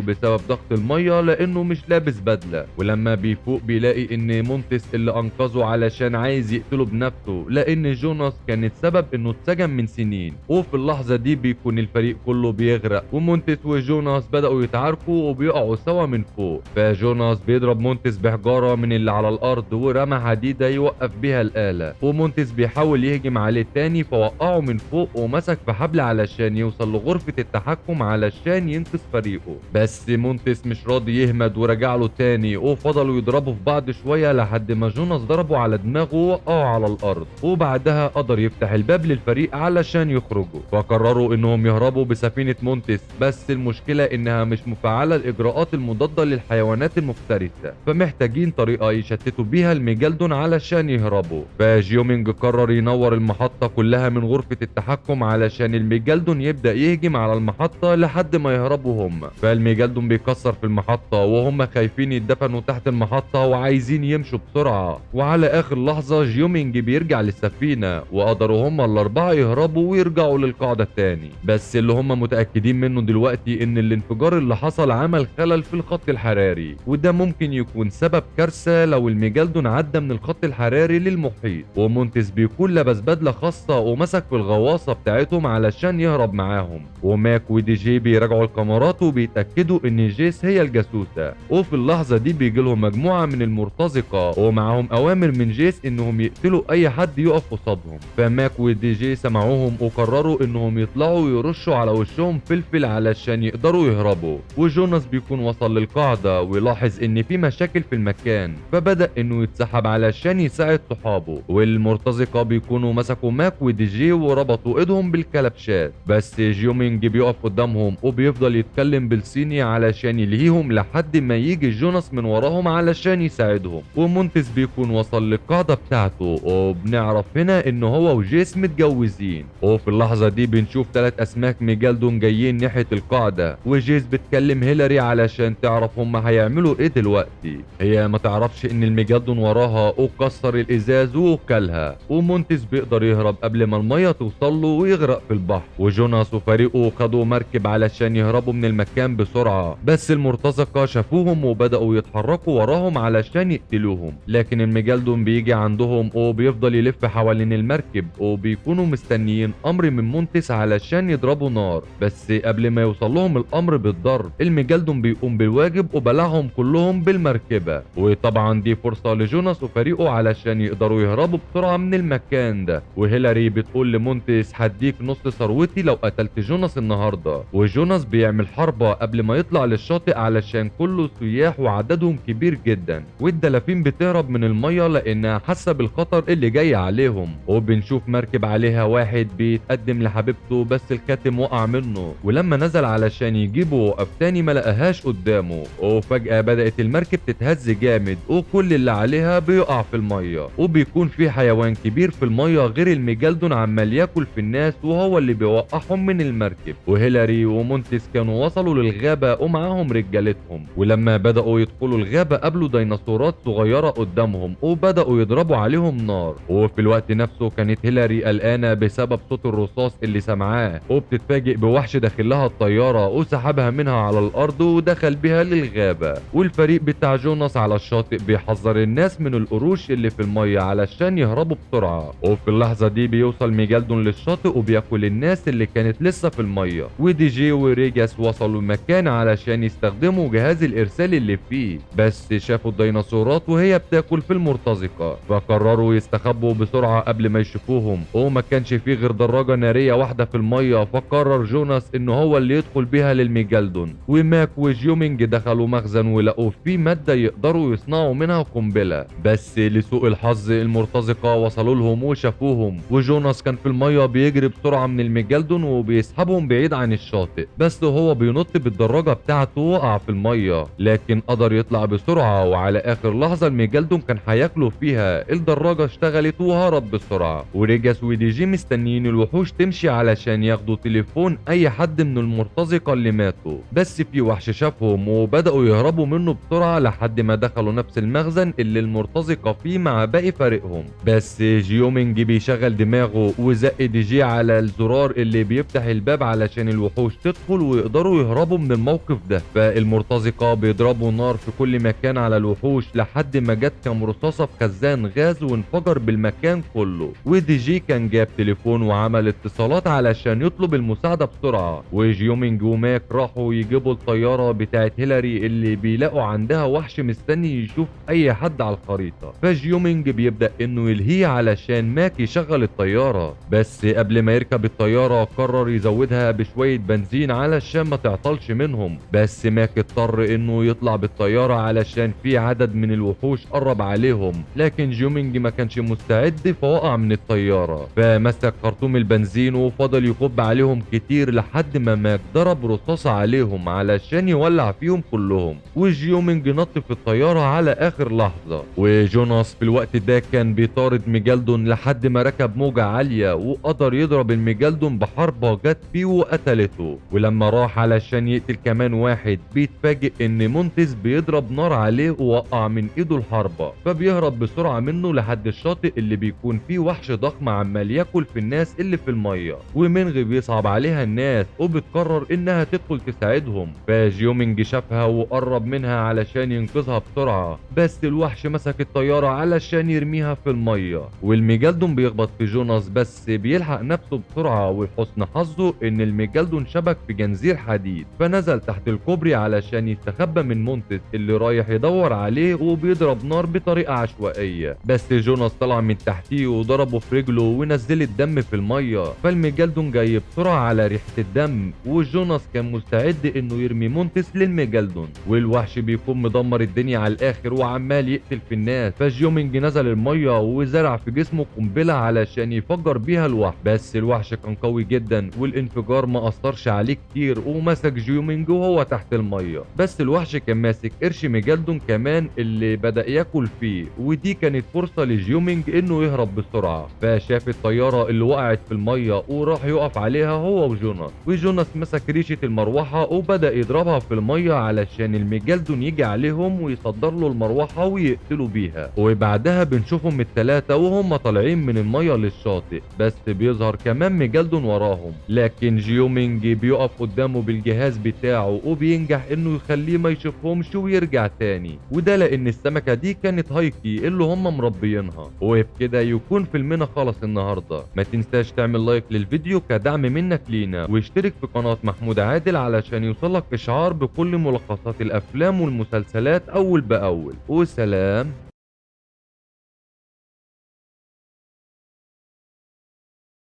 بسبب ضغط المية لانه مش لابس بدلة. ولما بيفوق بيلاقي ان مونتس اللي انقذه علشان عايز يقتله بنفسه لان جوناس كانت سبب انه اتسجن من سنين. وفي اللحظة دي بيكون الفريق كله بيغرق، ومونتس وجوناس بدأوا يتعاركوا وبيقعوا سوا من فوق، فجوناس بيضرب مونتس بحجارة من اللي على الارض ورمى حديدة يوقف بيها الآلة، ومونتس بيحاول يهجم عليه تاني فوقعه من فوق ومسك في حبل علشان يوصل لغرفة التحكم علشان ينقذ فريقه، بس مونتس مش راضي يهمد ورجع له تاني، وفضلوا يضربوا في بعض شوية لحد ما جوناس ضربه على دماغه ووقعه على الارض، وبعدها قدر يفتح الباب للفريق علشان يخرجوا. فقرروا انهم يهربوا بسفينة مونتس، بس المشكلة انها مش مفعلة الاجراءات المضادة للحيوانات المفترسة، فمحتاجين طريقة يشتتوا بيها الميجالدون علشان يهربوا. فجيومينج قرر ينور المحطة كلها من غرفة التحكم علشان الميجالدون يبدأ يهجم على المحطة لحد ما يهربوا هم. فالميجالدون بيكسر في المحطة وهم خايفين يتدفنوا تحت المحطة وعايزين يمشوا بسرعة. وعلى اخر لحظة جيومينج بيرجع للسفينة وقدروا هم الاربعة يهربوا ويرجعوا للقاعدة التاني، بس اللي هم متأكدين منه دلوقتي ان الانفجار اللي حصل عمل خلل في الخط الحراري، وده ممكن يكون سبب كارثة لو الميجالدون عدى من الخط الحراري للمحيط. ومونتس بيكون لبس بدلة خاصة ومسك في الغواصة بتاعتهم علشان يهرب معاهم، ومونتس وماك ودي جي بيراجعوا الكاميرات وبيتاكدوا ان جيس هي الجاسوسه. وفي اللحظة دي بيجي لهم مجموعة من المرتزقة ومعاهم اوامر من جيس انهم يقتلوا اي حد يقف قصادهم. فماك ودي جي سمعوهم وقرروا انهم يطلعوا ويرشوا على وشهم فلفل علشان يقدروا يهربوا. وجوناس بيكون وصل للقاعدة ويلاحظ ان في مشاكل في المكان، فبدا انه يتسحب علشان يساعد صحابه. والمرتزقه بيكونوا مسكوا ماك ودي جي وربطوا ايدهم بالكلبشات، بس جيومينج بيقف قدامهم وبيفضل يتكلم بالصيني علشان يلهيهم لحد ما يجي جوناس من وراهم علشان يساعدهم. ومونتس بيكون وصل للقاعدة بتاعته، وبنعرف هنا ان هو وجيس متجوزين. وفي اللحظة دي بنشوف 3 اسماك ميجالدون جايين ناحية القاعدة، وجيس بتكلم هيلاري علشان تعرف هم هيعملوا ايه دلوقتي. هي ما تعرفش ان الميجالدون وراها وكسر الازاز وكلها. ومونتس بيقدر يهرب قبل ما المية توصل له ويغرق في البحر. وجوناس وفريقه خدوا مركب علشان يهربوا من المكان بسرعة، بس المرتزقة شافوهم وبدأوا يتحركوا وراهم علشان يقتلوهم. لكن الميجالدون بيجي عندهم وبيفضل يلف حوالين المركب، وبيكونوا مستنيين امر من مونتس علشان يضربوا نار، بس قبل ما يوصل لهم الامر بالضرب الميجالدون بيقوم بالواجب وبلعهم كلهم بالمركبة. وطبعا دي فرصة لجوناس وفريقه علشان يقدروا يهربوا بسرعة من المكان ده. وهيلاري بتقول لمونتس هديك نص ثروتي لو قتلت جوناس النهارده. وجوناس بيعمل حربة قبل ما يطلع للشاطئ علشان كله سياح وعددهم كبير جدا. والدلافين بتهرب من المية لانها حاسة بالخطر اللي جاي عليهم. وبنشوف مركب عليها واحد بيتقدم لحبيبته بس الكاتم وقع منه، ولما نزل علشان يجيبه وقف تاني ما لقاهاش قدامه. وفجأة بدأت المركب تتهز جامد وكل اللي عليها بيقع في المية، وبيكون في حيوان كبير في المية غير الميجالدون عمال ياكل في الناس وهو اللي بيوقعهم من المركب. وهيلاري ومونتس كانوا وصلوا للغابة ومعاهم رجالتهم، ولما بدأوا يدخلوا الغابة قابلوا ديناصورات صغيرة قدامهم وبدأوا يضربوا عليهم نار. وفي الوقت نفسه كانت هيلاري قلقانة بسبب صوت الرصاص اللي سمعاه، وبتتفاجئ بوحش داخل لها الطيارة وسحبها منها على الأرض ودخل بها للغابة. والفريق بتاع جوناس على الشاطئ بيحذر الناس من القروش اللي في المية علشان يهربوا بسرعة. وفي اللحظة دي بيوصل ميجالدون للشاطئ وبياكل الناس اللي كانت لسه في المية. ودي جي وريجاس وصلوا المكان علشان يستخدموا جهاز الإرسال اللي فيه، بس شافوا الديناصورات وهي بتاكل في المرتزقة فقرروا يستخبوا بسرعة قبل ما يشوفوهم. وما كانش فيه غير دراجة نارية واحدة في المية، فقرر جوناس ان هو اللي يدخل بيها للميجالدون. وماك وجيومينج دخلوا مخزن ولقوا فيه مادة يقدروا يصنعوا منها قنبلة، بس لسوء الحظ المرتزقة وصلوا لهم وشافوهم. وجوناس كان في المية بيجري بسرعة من الميجالدون وبيسحبهم بعيد عن الشاطئ، بس هو بينط بالدراجة بتاعته وقع في المية، لكن قدر يطلع بسرعة. وعلى اخر لحظة الميجالدون كان هياكله فيها، الدراجة اشتغلت وهرب بسرعة. وريجاس ودي جي مستنيين الوحوش تمشي علشان ياخدوا تليفون اي حد من المرتزقة اللي ماتوا، بس في وحش شافهم وبدأوا يهربوا منه بسرعة لحد ما دخلوا نفس المخزن اللي المرتزقة فيه مع باقي فريقهم. بس جيومينج بيشغل دماغه وزق دي جي على الزرار اللي بيفتح الباب علشان الوحوش تدخل ويقدروا يهربوا من الموقف ده. فالمرتزقة بيضربوا نار في كل مكان على الوحوش لحد ما جت كام رصاصة في خزان غاز وانفجر بالمكان كله. ودي جي كان جاب تليفون وعمل اتصالات علشان يطلب المساعدة بسرعة. وجيومينج وماك راحوا يجيبوا الطيارة بتاعت هيلاري اللي بيلاقوا عندها وحش مستني يشوف اي حد على الخريطة. فجيومينج بيبدأ انه يلهيه علشان ماك يشغل الطيارة، بس قبل ما يركب الطيارة قرر يزودها بشوية بنزين علشان ما تعطلش منهم. بس ماك اضطر انه يطلع بالطيارة علشان في عدد من الوحوش قرب عليهم، لكن جيومينج ما كانش مستعد فوقع من الطيارة، فمسك خرطوم البنزين وفضل يكب عليهم كتير لحد ما ماك ضرب رصاصة عليهم علشان يولع فيهم كلهم. وجيومينج نط في الطيارة على اخر لحظة. وجوناس في الوقت ده كان بيطارد ميجالدون لحد ما ركب موجة عالية وقدر يضرب الميجالدون بحربة جت فيه وقتلته. ولما راح علشان يقتل كمان واحد بيتفاجئ ان مونتس بيضرب نار عليه ووقع من ايده الحربة، فبيهرب بسرعة منه لحد الشاطئ اللي بيكون فيه وحش ضخم عمال ياكل في الناس اللي في المية. ومينغ بيصعب عليها الناس وبتقرر انها تدخل تساعدهم، فجيومينج شافها وقرب منها علشان ينقذها بسرعة، بس الوحش مسك الطيارة علشان يرميها في المية. والميجالدون بيخبط في جوناس بس بيلحق نفسه بسرعة، ولحسن حظه ان الميجالدون شبك في جنزير حديد، فنزل تحت الكوبري علشان يستخبى من مونتس اللي رايح يدور عليه وبيضرب نار بطريقة عشوائية. بس جوناس طلع من تحتيه وضربه في رجله ونزل الدم في المية، فالميجالدون جاي بسرعة على ريحة الدم، وجوناس كان مستعد انه يرمي مونتس للميجالدون. والوحش بيكون مدمر الدنيا على الاخر وعمال يقتل في الناس، فجيومينج نزل المية وزرع في جسمه قنبلة علشان يفجر بيها الوحش، بس الوحش كان قوي جدا والانفجار ما اثرش عليه كتير ومسك جيومينج وهو تحت المية. بس الوحش كان ماسك قرش ميجالدون كمان اللي بدأ ياكل فيه، ودي كانت فرصة لجيومينج انه يهرب بسرعة. فشاف الطيارة اللي وقعت في المية وراح يقف عليها هو وجوناس، وجوناس مسك ريشة المروحة وبدأ يضربها في المية علشان الميجالدون يجي عليهم ويصدر له المروحة ويقتلوا بيها. وبعدها بنشوفهم التلاتة وهم طالعين من المية للشاطئ، بس بيظهر كمان ميجالدون وراهم، لكن جيومينج بيقف قدامه بالجهاز بتاعه وبينجح انه يخليه ما يشوفهمش ويرجع تاني، وده لان السمكة دي كانت هايكي اللي هم مربيينها. وبكده يكون فيلمنا خلص النهارده. ما تنساش تعمل لايك للفيديو كدعم منك لينا، واشترك في قناة محمود عادل علشان يوصلك اشعار بكل ملخصات الافلام والمسلسلات اول باول. وسلام.